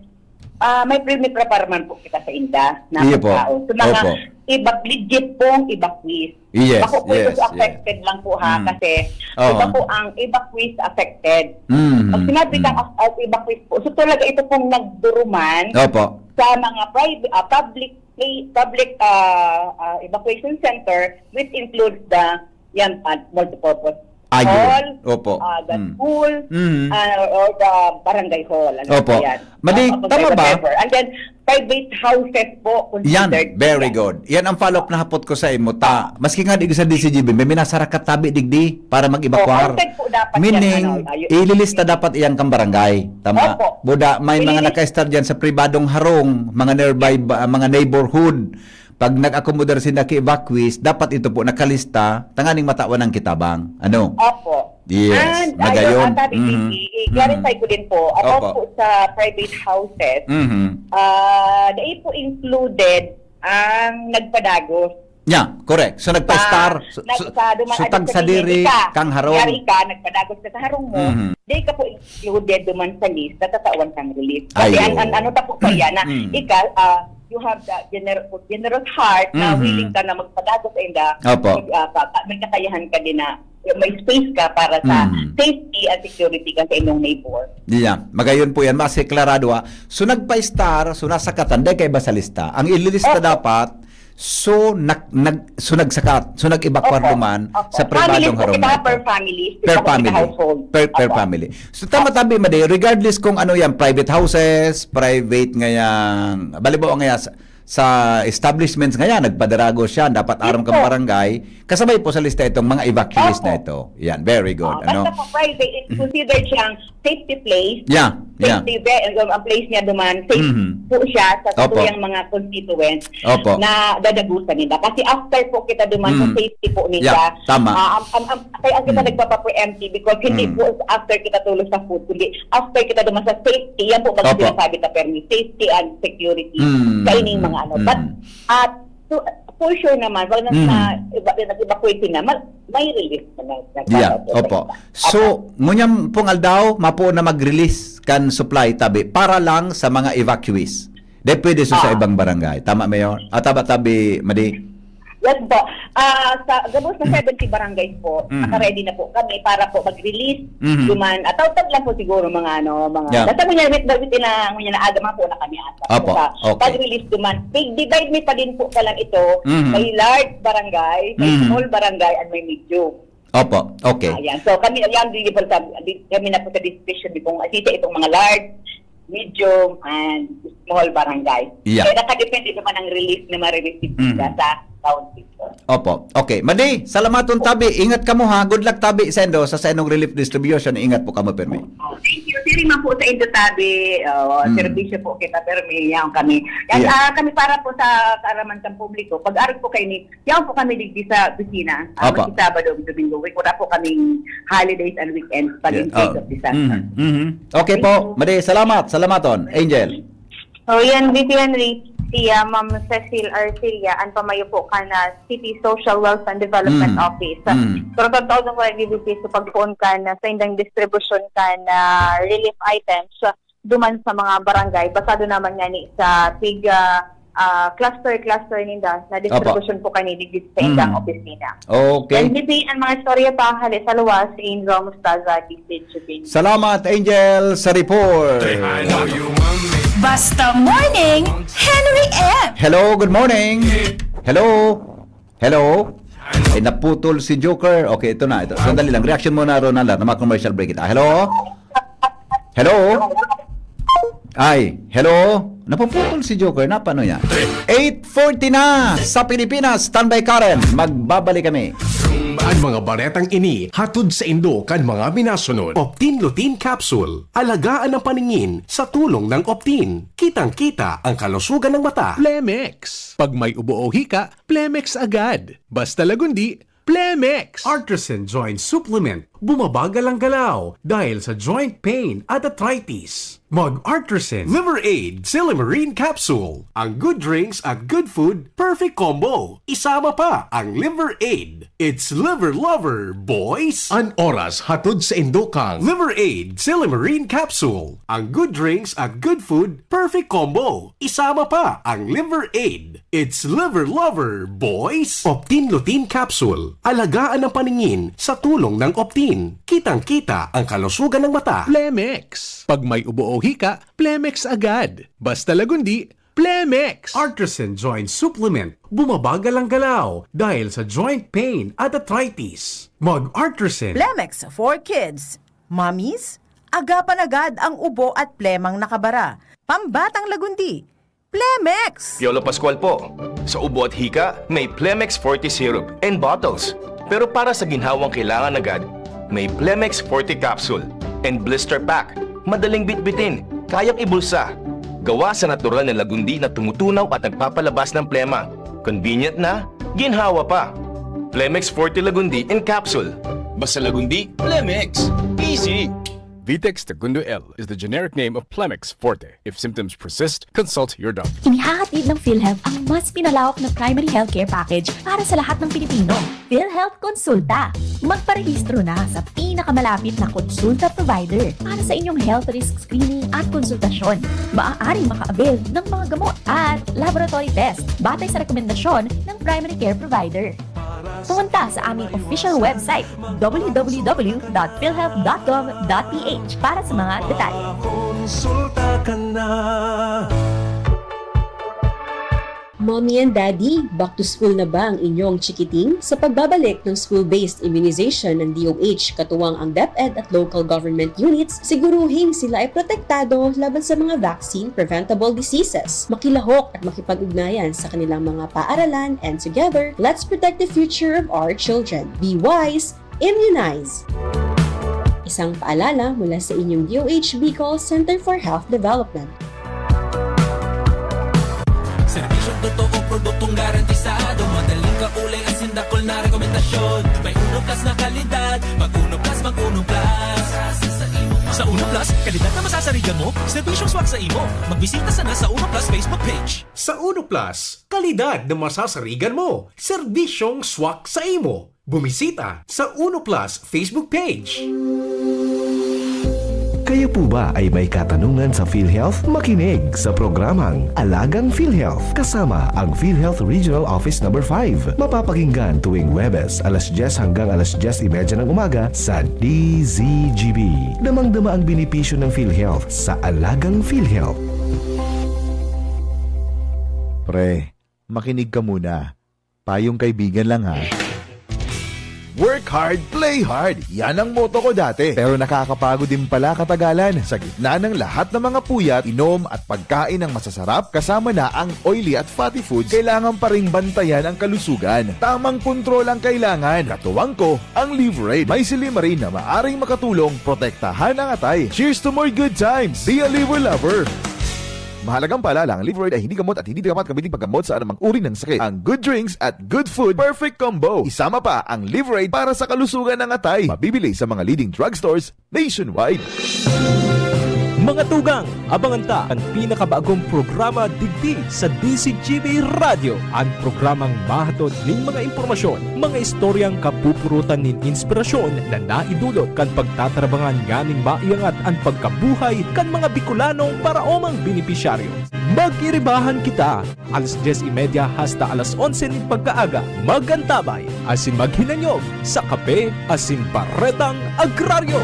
ah, may pre-, may prepare man po kita sa inda na Iyo po. pagkaon. So, mga Opo. ibak-, legit pong evacuees. Yes, Bako po ito yes, sa yes. affected lang po, ha, Mm. kasi Oho. iba po ang evacuees affected. Mm, Pag sinabi mm. kang af-, ah, evacuees po, so talaga ito pong nagduruman Opo. sa mga private, ah, public pla-, public, ah, ah, evacuation center, which includes the, yan, ah, multipurpose Ayun. hall, Opo. ah, the Mm. school, Mm. ah, or the barangay hall. Ano Opo. pa yan? Madi, Ah, tama ba? whatever. And then, private houses po Yan, considered very yan. good. Yan ang follow-up na hapot ko sa imo. Ta, maski nga di sa D C G B, may minasarakat tabi digdi para mag-evacuar. Oh, counted po dapat yan, Meaning, ano, ayo- ililista dapat iyang kang barangay. Tama. Opo. Buda, may mga Ililista. naka-start dyan sa pribadong harong, mga nearby, ba, mga neighborhood. Pag nag-akomodar sinda ki evacuees, dapat ito po nakalista, tanganing matawan ang kitabang. Ano? Opo. Yes, And, magayon. ayun, ah, sabi, Mhm. Vicky, i-clarify Mhm. ko din po, about Opo. po sa private houses, Mhm. ah, dai po included ang nagpadagos. Yeah, correct. So, nagpa-star, Sa, so, nag-, so, sa duman so, agad tag sa sadiri, diri ka. kang harong. Yari ka, nagpadagos ka sa harong mo, Mhm. di ka po included duman sa list na tatawan kang relief. Kasi Ayun. ang, ang ano ta po pa yan na, Mm. ikaw, ah, you have the gener-, generous heart na Mhm. willing ka na magpadagos sa inda, Opo. mag-, ah, pa, pa, may kakayahan ka din na may space ka para sa Mm. safety and security ka sa inyong neighbor. Yeah, magayon po yan. Mas klarado, ha. So, nagpa-star, so nasa katan, dahil kaiba sa lista. Ang ililista Opo. dapat, so, nag, nag, so nagsakat, so nag-evacuar Opo. duman Opo. sa pribadong Families po kita, harumbagan. per families, Per kita po family. household. Per, per Opo. family. So, tama tabi, Madi, regardless kung ano yan, private houses, private nga yan, balibawa nga yan, sa, sa establishments nga yan, nagpadarago siya, dapat aram kang Opo. barangay, kasabay po sa lista itong mga evacuees Opo. na ito. Yan, very good. Ah, Ano? Basta po private, it's considered siyang safety place. Yeah, yeah. Safety be-, ang, ang place niya duman, safe Mhm. po siya sa Opo. satuyang mga constituents Opo. na dadagusan nila. Kasi after po kita duman sa Mhm. safety po nila, Yeah, tama. ah, ang, ang, ang, kaya ang kita Mhm. nagpapa-preemptive because hindi Mhm. po after kita tulog sa food, kundi after kita duman sa safety, yan po pag Opo. sinasabi ta, permi, safety and security Mhm. sa ining mga ano. But, Mhm. at to, for sure naman, pag na, Mhm. na, evacuate sila, ma-, may relief naman. Yeah, opo. So, ngunyan pong aldaw, mapo na mag-release kan supply tabi para lang sa mga evacuees. Di pwede so sa Ah. ibang barangay. Tama, Mayor? Ah, tama tabi, Madi? Yes po. Ah, sa gabos na seventy barangays po, Mhm. naka-ready na po kami para po mag-release Mhm. duman. At tautag lang po siguro mga ano, mga Yeah. basta ngunyan, within na, ngunyan na aga, mga po na kami ata. Opo, Sa okay. pag-release duman, big divide mi pa din po ka lang ito. Mhm. May large barangay, may Mhm. small barangay, and may medium. Opo, okay. Ayan. So kami, ayan, di, di, di, kami na po sa decision di kung asisa itong mga large, medium, and small barangay. Yeah. Kaya nakadepende naman ang relief na marireceive Mhm. nila sa county. Opo. Okay. Madi, salamaton tabi. Ingat kamo ha. Good luck tabi sa indo sa sainong relief distribution. Ingat po kamo, permi. Oh, thank you. Siri man po sa indo tabi, oh, Mm. serbisyo po kita, pero may yaon kami. Yan, Yeah. ah, kami para po sa kaaraman sa publiko, pag-arog po kayo ni, yaon po kami digdi sa opisina. Ah, Opo. magki Sabado, Domingo week. Wala po kaming holidays and weekends pag in Yeah. case Oh. of disaster. Mhm, mhm. Okay po. Madi, salamat. Salamaton. Angel. So yan, V P Henry, si ah, Ma'am Cecil Arcilla, an pamayo po kan City Social Wealth and Development Mm. Office. Mm. Pero totoo ko, V P, sa pagpoon kan sa indang distribution kan relief items duman sa mga barangay, basado naman nga ni sa tig ah, ah, cluster-cluster ninda na distribution po kani digdi sa indang Mm. opisina. Okay. Then, V P, ang mga istorya pa hali sa luwas, Angel Mostaza, D C Chubin. Salamat, Angel, sa report. Basta Morning, Henry M. Hello, good morning. Hello? Hello? Ay, naputol si Joker. Okay, ito na. Ito. Sandali lang. Reaction muna, Ronald, ha, na mga commercial break kita. Hello? Hello? Ay, hello? Napuputol si Joker. Napano niya? Eight forty na sa Pilipinas. Standby, Karen. Magbabalik kami. Ang mga baretang ini hatod sa indo kan mga minasunod. Optin Lutein Capsule. Alagaan ang paningin sa tulong ng Optin. Kitang-kita ang kalusugan ng mata. Plemex. Pag may ubo o hika, Plemex agad. Basta Lagundi, Plemex! Artisan Joint Supplement. Bumabagal ang galaw dahil sa joint pain at arthritis. Mag Artisan Liver Aid Silymarin Capsule. Ang good drinks at good food, perfect combo. Isama pa ang Liver Aid. It's Liver Lover, boys! An oras hatod sa indo kang Liver Aid Silymarin Capsule. Ang good drinks at good food, perfect combo. Isama pa ang Liver Aid. It's Liver Lover, boys! Optin Lutein Capsule. Alagaan ang paningin sa tulong ng Optin. Kitang-kita ang kalusugan ng mata. Plemex. Pag may ubo o hika, Plemex agad. Basta Lagundi, Plemex! Artisan Joint Supplement. Bumabagal ang galaw dahil sa joint pain at arthritis. Mag Artisan. Plemex for Kids. Mommies, agapan agad ang ubo at plemang nakabara. Pambatang Lagundi, Plemex! Piolo Pascual po. Sa ubo at hika, may Plemex Forte Syrup and bottles. Pero para sa ginhawang kailangan agad, may Plemex Forte Capsule and Blister Pack. Madaling bitbitin, kayang ibulsa. Gawa sa natural na lagundi na tumutunaw at nagpapalabas ng plema. Convenient na, ginhawa pa. Plemex Forte Lagundi in Capsule. Basta Lagundi, Plemex. Easy! Vitex Segundo L is the generic name of Plemex Forte. If symptoms persist, consult your doctor. Inihahatid ng PhilHealth ang mas pinalawak na primary healthcare package para sa lahat ng Pilipino. PhilHealth Konsulta. Magparehistro na sa pinakamalapit na konsulta provider para sa inyong health risk screening at konsultasyon. Maaaring maka-avail ng mga gamot at laboratory test batay sa rekomendasyon ng primary care provider. Pumunta sa aming official website, w w w dot philhealth dot gov dot p h, para sa mga detalye. Konsulta ka na. Mommy and Daddy, back to school na ba ang inyong chikiting? Sa pagbabalik ng school-based immunization ng D O H, katuwang ang DepEd at local government units, siguruhing sila ay protektado laban sa mga vaccine-preventable diseases. Makilahok at makipag-ugnayan sa kanilang mga paaralan, and together, let's protect the future of our children. Be wise, immunize! Isang paalala mula sa inyong D O H Bicol Center for Health Development. Serbisyong totoo, produktong garantisado. Madaling kaulay, asin dakul na rekomendasyon. May Uno Plus na kalidad. Mag Uno Plus, mag Uno Plus. Sa Uno Plus, kalidad na masasarigan mo, serbisyong swak sa imo. Magbisita sana sa Uno Plus Facebook page. Sa Uno Plus, kalidad na masasarigan mo, serbisyong swak sa imo. Bumisita sa Uno Plus Facebook page. Kayo po ba ay may katanungan sa PhilHealth? Makinig sa programang Alagang PhilHealth kasama ang PhilHealth Regional Office Number five. Mapapakinggan tuwing Huwebes alas dyes hanggang alas dyes y media ng umaga sa D Z G B. Damang-dama ang benepisyo ng PhilHealth sa Alagang PhilHealth. Pre, makinig ka muna. Payong kaibigan lang ha. Work hard, play hard. Yan ang motto ko dati. Pero nakakapagod din pala katagalan. Sa gitna ng lahat ng mga puyat, inom at pagkain ng masasarap, kasama na ang oily at fatty foods, kailangan pa ring bantayan ang kalusugan. Tamang kontrol ang kailangan. Katuwang ko, ang Liverade. May silymarin na maaring makatulong protektahan ang atay. Cheers to more good times! Be a Liver Lover! Mahalagang paalala, ang Liverade ay hindi gamot at hindi dapat gamitin paggamot sa anumang uri ng sakit. Ang good drinks at good food, perfect combo. Isama pa ang Liverade para sa kalusugan ng atay. Mabibili sa mga leading drugstores nationwide. Mga tugang, abangan ta an pinakabagong programa digdi sa D Z G B Radyo, an programang mahatod nin mga impormasyon, mga istoryang kapupurutan nin inspirasyon na naidulot kan pagtatrabangan nganing maiangat an pagkabuhay kan mga Bicolanong paraomang benepisyaryo. Magiribahan kita, alas dyes y media hasta alas onse nin pagkaaga. Mag-antabay asin maghinanyog sa kape asin baretang agraryo.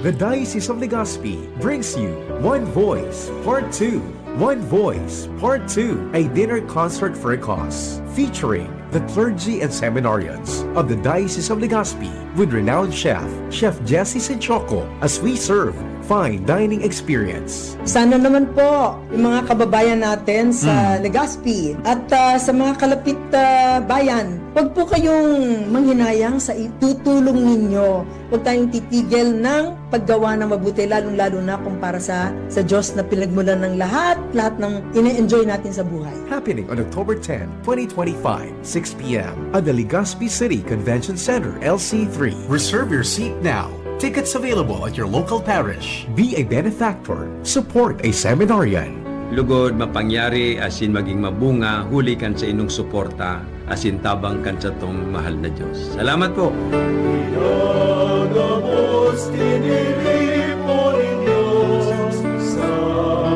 The Diocese of Legazpi brings you One Voice Part two. One Voice Part two, a dinner concert for a cause, featuring the clergy and seminarians of the Diocese of Legazpi with renowned chef, Chef Jesse Sinchoco, as we serve fine dining experience. Sana naman po yung mga kababayan natin sa Legazpi at ah, sa mga kalapit ah, bayan, wag po kayong manghinayang sa itutulong ninyo. Huwag tayong titigil ng paggawa ng mabuti, lalong-lalo na kung para sa, sa Diyos na pinagmulan ng lahat, lahat ng ine-enjoy natin sa buhay. Happening on October ten, twenty twenty-five, six p m at the Legazpi City Convention Center, L C three. Reserve your seat now. Tickets available at your local parish. Be a benefactor. Support a seminarian. Lugod, mapangyari asin maging mabunga huli kan sa inong suporta asin tabang kan satong mahal na Dios. Salamat po! Pinagabos, tiniripo nin Dios sa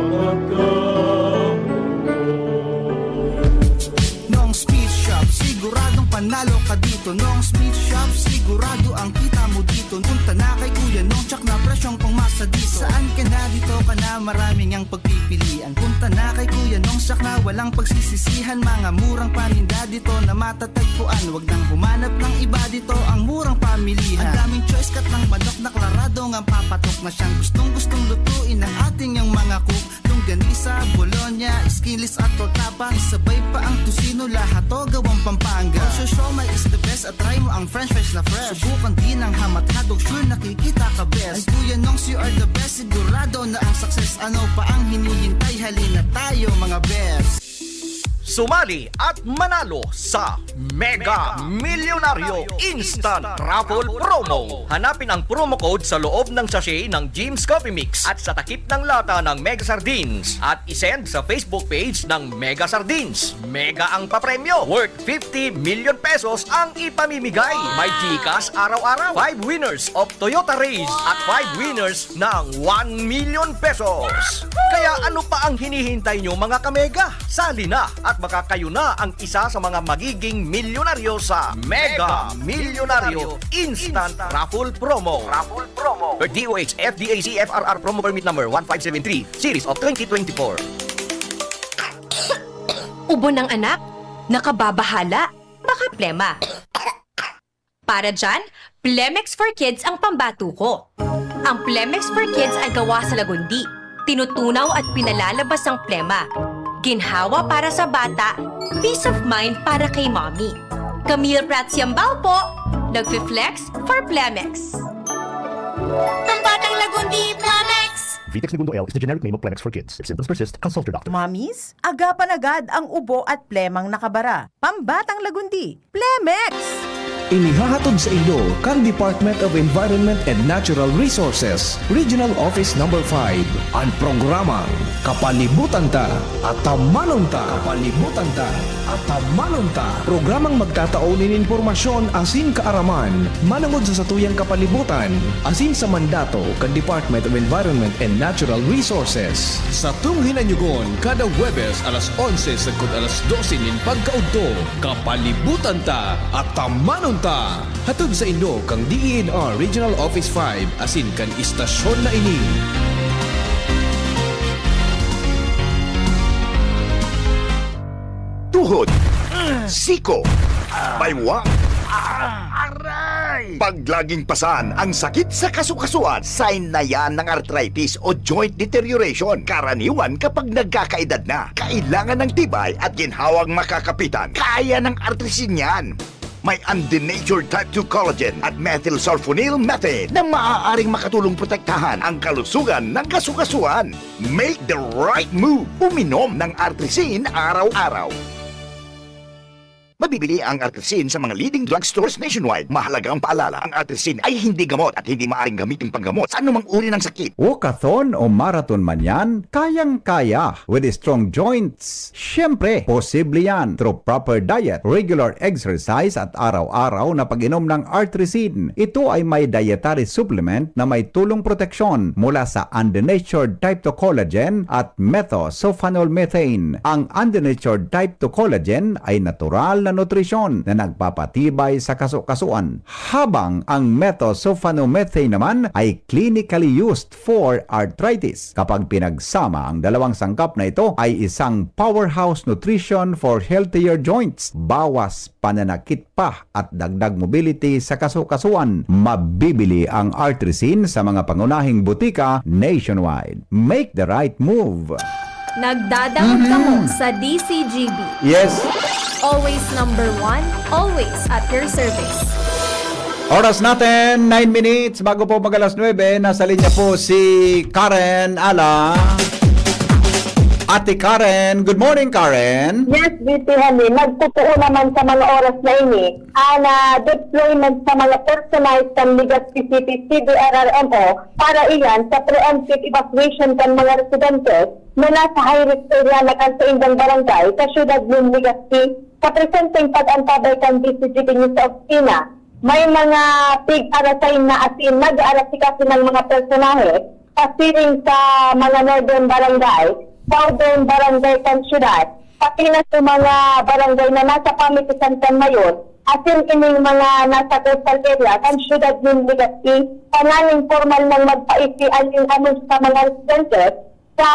pagkabuhay. Nong Speed Shop, siguradong panalo ka dito. Nong Speed Shop, sigurado ang kita mo dito. Punta na kay Kuya Nong, tsak na presyong pangmasa dito. Saan ka na, dito ka na, maraming ang pagpipilian. Punta na kay Kuya Nong, tsak na walang pagsisisihan. Mga murang paninda dito na matatagpuan. Wag nang humanap ng iba dito, ang murang pamilihan. Ang daming choice, cut ng manok na klarado nga papatok na siyang gustong-gustong lutuin ng ating yang mga cook. Longganisa, bologna, skinless at torta pa. Isabay pa ang tocino, lahat to gawang Pampanga. Kung siomai is the best at try mo ang french fries na fresh. Subukan din ang hamat hotdog, sure nakikita ka best. Ay Kuya Nongs, you are the best, sigurado na ang success. Ano pa ang hinihintay? Halina tayo mga best. Sumali at manalo sa Mega Milyonaryo Instant Raffle Promo. Hanapin ang promo code sa loob ng sachet ng Jim's Coffee Mix at sa takip ng lata ng Mega Sardines at isend sa Facebook page ng Mega Sardines. Mega ang papremyo, worth fifty million pesos ang ipamimigay. May GCash araw-araw. Five winners of Toyota Raize at five winners ng one million pesos. Kaya ano pa ang hinihintay nyo, mga kamega? Sali na at Baka kayo na ang isa sa mga magiging milyonaryo sa Mega Milyonaryo Instant Raffle Promo. Raffle Promo. D O H F D A C F R R Promo Permit Number one five seven three, Series of twenty twenty-four. Ubo ng anak? Nakababahala? Baka plema. Para dyan, Plemex for Kids ang pambatuko. Ang Plemex for Kids ay gawa sa lagundi, tinutunaw at pinalalabas ang plema. Ginhawa para sa bata, peace of mind para kay mommy. Camille Prats Yambao po, nagfi-flex for Plemex. Pambatang Lagundi, Plemex! Vitex Negundo L is the generic name of Plemex for kids. If symptoms persist, consult your doctor. Mommies, agapan agad ang ubo at plemang nakabara. Pambatang Lagundi, Plemex! Inihahatod sa inyo kan Department of Environment and Natural Resources, Regional Office Number five, an programang Kapalibutan Ta, Atamanon Ta. Kapalibutan Ta, Atamanon Ta. Programang magtatao nin impormasyon asin kaaraman manongod sa satuyang kapalibutan asin sa mandato kan Department of Environment and Natural Resources. Satong hinanyugon kada Huwebes alas onse sagkod alas dose nin pagkaudto. Kapalibutan Ta, Atamanon Ta. Hatod sa inyo kan D E N R Regional Office five asin kan istasyon na ini. Tuhod, siko, baywang, aray! Pag laging pasan ang sakit sa kasukasuan, sign na yan ng arthritis o joint deterioration. Karaniwan kapag nagkakaedad na, kailangan ng tibay at ginhawang makakapitan. Kaya ng Artrisin yan! May undenatured type two collagen at methylsulfonyl methane na maaaring makatulong protektahan ang kalusugan ng kasukasuan. Make the right move! Uminom ng Artrisin araw-araw. Mabibili ang Artrisin sa mga leading drugstores nationwide. Mahalagang paalala, ang Artrisin ay hindi gamot at hindi maaaring gamitin panggamot sa anumang uri ng sakit. Walkathon o marathon man yan, kayang-kaya with strong joints. Siyempre, posible yan through proper diet, regular exercise at araw-araw na pag-inom ng Artrisin. Ito ay may dietary supplement na may tulong proteksyon mula sa undenatured type two collagen at methosulfonol methane. Ang undenatured type two collagen ay natural na nutrisyon na nagpapatibay sa kasukasuan, habang ang methosulfonomethane naman ay clinically used for arthritis. Kapag pinagsama, ang dalawang sangkap na ito ay isang powerhouse nutrition for healthier joints, bawas pananakit pa at dagdag mobility sa kasukasuan. Mabibili ang Artrisin sa mga pangunahing butika nationwide. Make the right move! Nagdadangog kamo sa D C G B. Yes. Always number one, always at your service. Oras natin, nine minutes bago po mag alas nuebe. Nasa linya po si Karen Ala. Ate Karen, good morning, Karen. Yes, V P Honey, nagtotoo naman sa mga oras na ini, ang ah, deployment sa mga personnel kan Legazpi City C D R R M O para iyan sa preemptive evacuation kan mga residentes na nasa high-risk area na kan saindang barangay sa siyudad nin Legazpi. Sa presenteng pag-antabay kan D C G B News sa opisina, may mga tig-arasay na asin nag-aarasikaso ng mga personahe pasiring sa mga northern barangay, southern barangay kan siyudad, pati na sa mga barangay na nasa pamitisan kan Mayon, asin ining mga nasa coastal area kan siyudad nin Legazpi, tanganing pormal nang magpaisi an anunsyo sa mga residentes sa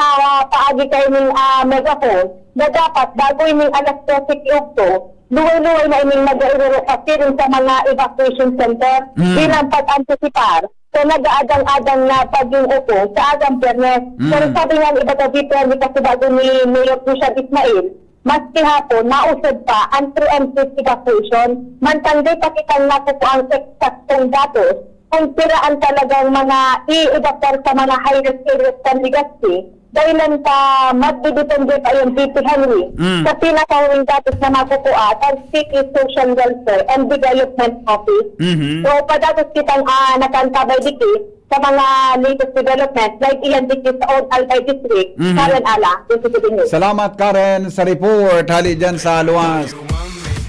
paagi kaining ah, megaphone na dapat bago ining alas dose ki udto, luway-luway na ining mag-airoro pasiring sa mga evacuation center Mm. bilang pag-antisipar sa nag-aadang-adang na paging upo sa agang Biyernes. Mm. Pero sabi nga ni Iba Cavite, ni kasubago ni Mayor Christian Ismail, maski hapon, mausod pa ang preemptive evacuation. Mantang di pa kitang nakukuha ang eksaktong datos kung sira ang talagang mga i-evacuar sa mga high-risk areas kan Legazpi, dahilan pa magdidepende pa yung V P Henry Mm. sa pinakahuling datos na makukuha kan City Social Welfare and Development Office. Mhm. So, padatos kitang ah, nakaantabay diki sa mga latest development, like iyan diki sa Old Albay District, Mhm. Karen Ala, Dito sa News. Salamat, Karen, sa report. Hali dyan sa luwas.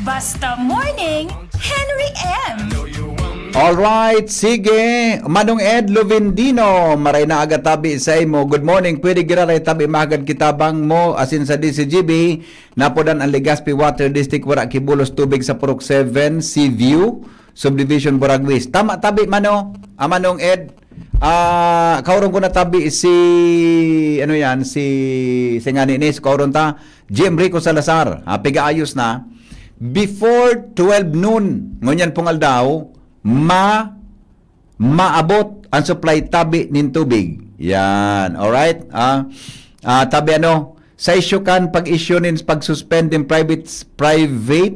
Basta Morning, Henry M. Alright, sige. Manong Ed Lovendino, maray na aga tabi sa imo. Good morning. Pwede giraray tabi mahagad kitabang mo, asin sa D C G B, napodan ang Legazpi Water District, wala kibulos tubig sa Purok seven, Seaview, Subdivision, Boragwis. Tama tabi, Mano? Ah, Manong Ed, ah, kauron ko na tabi si, ano yan, si, si ngani ni, si kauron ta, Jim Rico Salazar. Ah, pigaayos na. Before twelve noon, ngunyan pong aldaw, ma maabot ang supply tabi nin tubig. Yan. Alright? Ah, ah, tabi ano, sa isyu kan pag-issue nin pag-suspend nin private, private,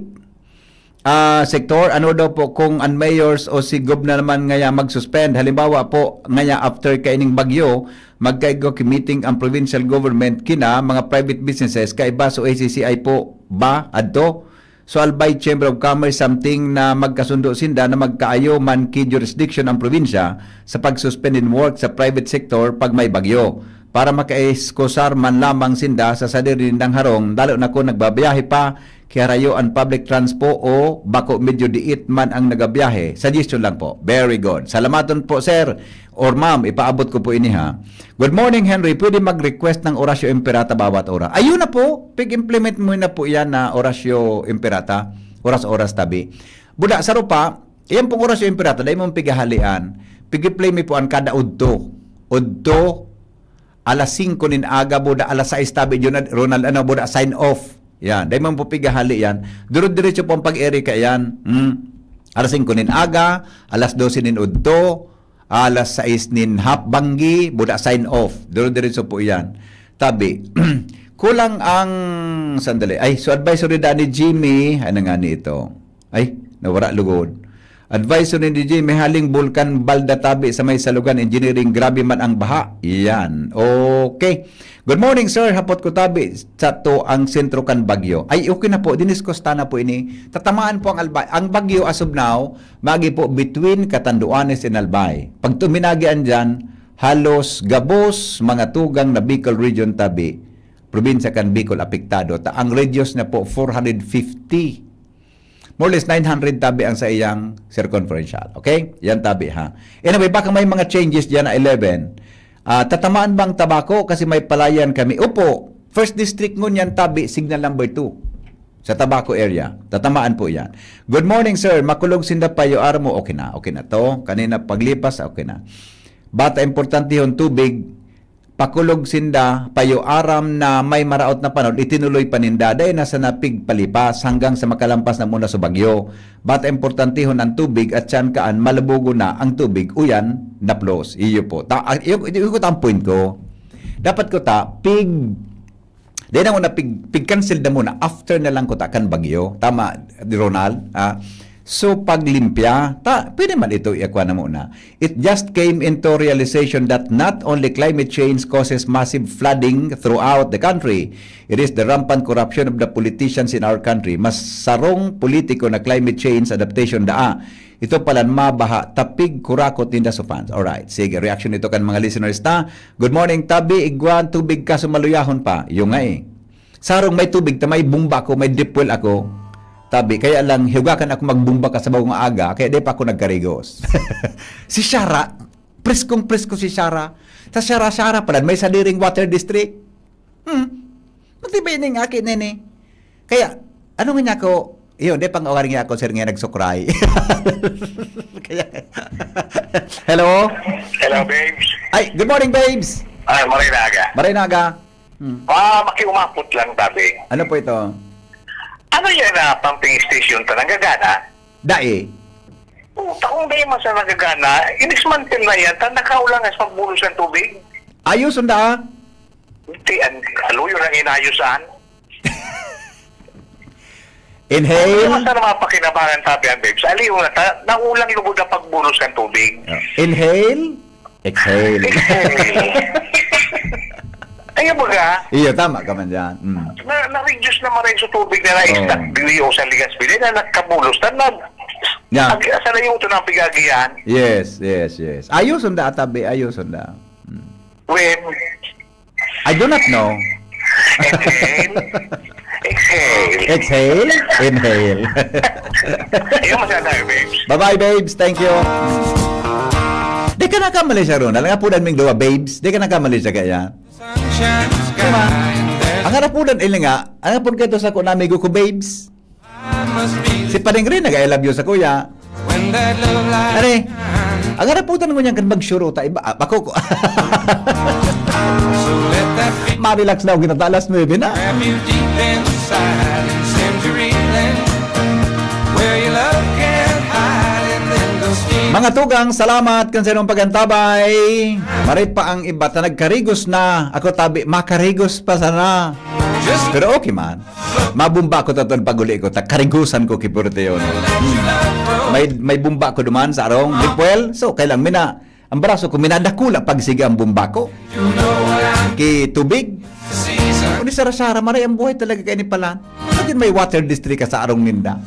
ah, sector, ano daw po kung ang mayors o si Gob na naman ngaya mag-suspend? Halimbawa po, ngaya after kaining bagyo, magkaigo ki meeting ang provincial government kina mga private businesses, kaiba so A C C I po ba adto? So, Albay Chamber of Commerce, something na magkasundo sinda na magkaayo man ki jurisdiction ang probinsya sa pag-suspend in work sa private sector pag may bagyo, para makaiskusar man lamang sinda sa sadiri nindang harong, lalo na kung nagbabiyahe pa, kiharayo an public transpo o bako medyo diit man ang nagabiyahe. Suggestion lang po. Very good. Salamaton po, sir or ma'am. Ipaabot ko po ini, ha. Good morning, Henry. Pwede mag-request ng Orasyo Imperata bawat oras? Ayun na po. Pig-implement mo na po yan na Orasyo Imperata. Oras-oras tabi. Buda, sa rupa, yan pong Orasyo Imperata, dahil mong pigahalian, pig-play mi po an kada udto. Udto, alas singko nin aga, buda, alas sais tabi, Jonad, Ronald, ano, buda, sign off. Yan, dahil mong po pigahali yan. Duro-diretso po ang pag-eri ka yan. Hmm. Alas singko nin aga, alas dose nin udto, alas sais nin hapbanggi, buda sign off. Duro-diretso po iyan. Tabi, kulang ang, sandali. Ay, so advisory da ni Jimmy, ano nga ni ito? Ay, nawara lugod. Advisory ni Jimmy, haling Bulkan Balda tabi sa may Salugan Engineering, grabe man ang baha. Yan. Okay. Good morning, sir. Hapot ko tabi sa to ang sentro kan bagyo. Ay, okay na po. Diniskos ta na po ini. Tatamaan po ang Albay. Ang bagyo as of now, magi po between Catanduanes and Albay. Pag tuminagian dyan, halos gabos mga tugang na Bicol Region tabi, probinsya kan Bicol apektado. Ta ang radius na po four hundred fifty. More or less nine hundred tabi ang sa iyang circumferential. Okay? Yan tabi ha. Anyway, baka may mga changes diyan na eleven. Ah, tatamaan bang Tabaco? Kasi may palayan kami. Opo, first district ngunyan tabi, signal number two. Sa Tabaco area. Tatamaan po yan. Good morning, sir. Makulog sinda payo armo. Okay na. Okay na to. Kanina paglipas, okay na. Bata importantehon tubig. Pakulog sinda, payo aram na may maraot na panahon, itinuloy pa ninda. Dai na sana pigpalipas hanggang sa makalampas na muna sa bagyo. Bata importantehon ang tubig at siyan kaan, malubugo na ang tubig, uyan, naplos. Iyo po. Ta, ah, iyo, iyo, iyo ko ta ang point ko. Dapat ko ta, pig, dai na muna, pig, pig-cancel na muna. After na lang ko ta kan bagyo. Tama, Ronald? Ah, so, paglimpya, ta, pwede man ito iakwa na muna. It just came into realization that not only climate change causes massive flooding throughout the country, it is the rampant corruption of the politicians in our country. Mas sarong politiko na climate change adaptation daa. Ito palan mabaha, tapig kurakot ninda sa fans. Alright, sige, reaction ito kan mga listeners ta. Good morning, tabi, igwan, tubig ka sumaluyahon pa. Yung nga eh. Sarong may tubig ta may bomba ko, may deep well ako. Tabi, kaya lang hiugakan ako magbomba ka sa bagong aga, kaya di pa ako nagkarigos. Si Shara, preskong-presko si Shara. Sa Shara-Shara pala, may sadiring water district. Hmm. Matibay ning aki nini. Kaya, ano nga niya ako, yun, di pang awari niya ako, sir, nga nagsukray. Kaya, hello? Hello, babes. Ay, good morning, babes. Ay, maray na aga. Maray na aga. Hmm. Ah, makiumapot lang, tabi. Ano po ito? Ano yan na pumping station ta nanggagana? Dai. Puta, kung dai man sa nanggagana, inismantel na yan, ta nakaulang as pagbulos ng tubig. Ayos, unda. Hindi, ang aluyo nang inayosan. Inhale. Basta na mapakinabangan, tabi ang babes. Aliw na ta, naulang lugod ang pagbulos ng tubig. Inhale. Exhale. Ayaw baga, Iyo, tama ka man dyan. Mm. na, na-reduce na maray sa tubig na na-stuck Oo. dili o sa Legazpi na nagkabulos na nag Yeah. ag, sa layo ito ng pigagihan. Yes, yes, yes. Ayos, unda, tabi. Ayos, unda. Mm. When, I do not know. and then, ex- Exhale. Exhale. Inhale. Yung masyado tayo, babes. Bye-bye, babes. Thank you. Di ka nakamali siya, Ronald. Ang apudan ming duwa, babes. Di ka nakamali siya kaya. Diba? Ang arapudan, ili nga, ang apod kaito sa ko na amigo ko, babes. Si Paring Rin, nag-I love you sa kuya. Are, ang arapudan ko niyan kan magsuruta, iba, ah, bako ko. Marelax na ako, ginata, alas nuebe na. Mga tugang, salamat kan sa inyong pag-antabay. Maray pa ang iba ta nagkarigos na. Ako tabi, makarigos pa sana. Pero okay man. Mabumba ko taton pag-uli ko, ta karigusan ko ki Porteon. May, may bumba ko duman sa arong, deep well. So, kailang mina, ang braso ko, minadakula pag sige ang bumba ko. Ki tubig. Kung di sara-sara, maray ang buhay talaga kay ni Palan. Bakit may water district ka sa arong ninda?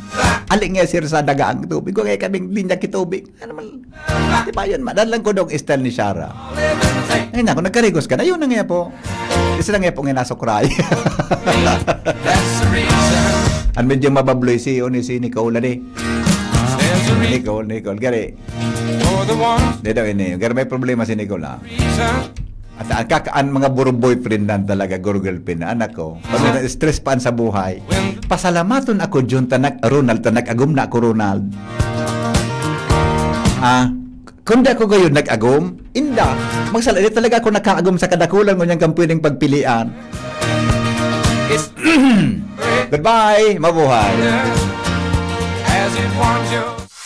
Ali nga, sir, sa daga ang tubig. Kung kaya kaming linya ki tubig. Ano man? Di ba yun? Madan lang ko dong style ni Shara. Ngayon ako, nagkarigos ka na. Yun na nga po. Isa na nga po nga nasukray. Ang medyo mababloy si, ano, si Nicole, adi. Nicole, Nicole, gari. Di daw ini. Gari may problema si Nicole, ah. At ang kaka-, ang mga buro boyfriend nan talaga, guro girlfriend na, anak ko. Pag na-stress pa an sa buhay, pasalamaton ako, Jun, ta nag-, Ronald, ta nag-agom na ako, Ronald. Ah, kung di ako gayon nag-agom, inda, magsala, di talaga ako nakaagom sa kadakulan ngunyan kang pwedeng pagpilian. Goodbye, mabuhay. As it warms your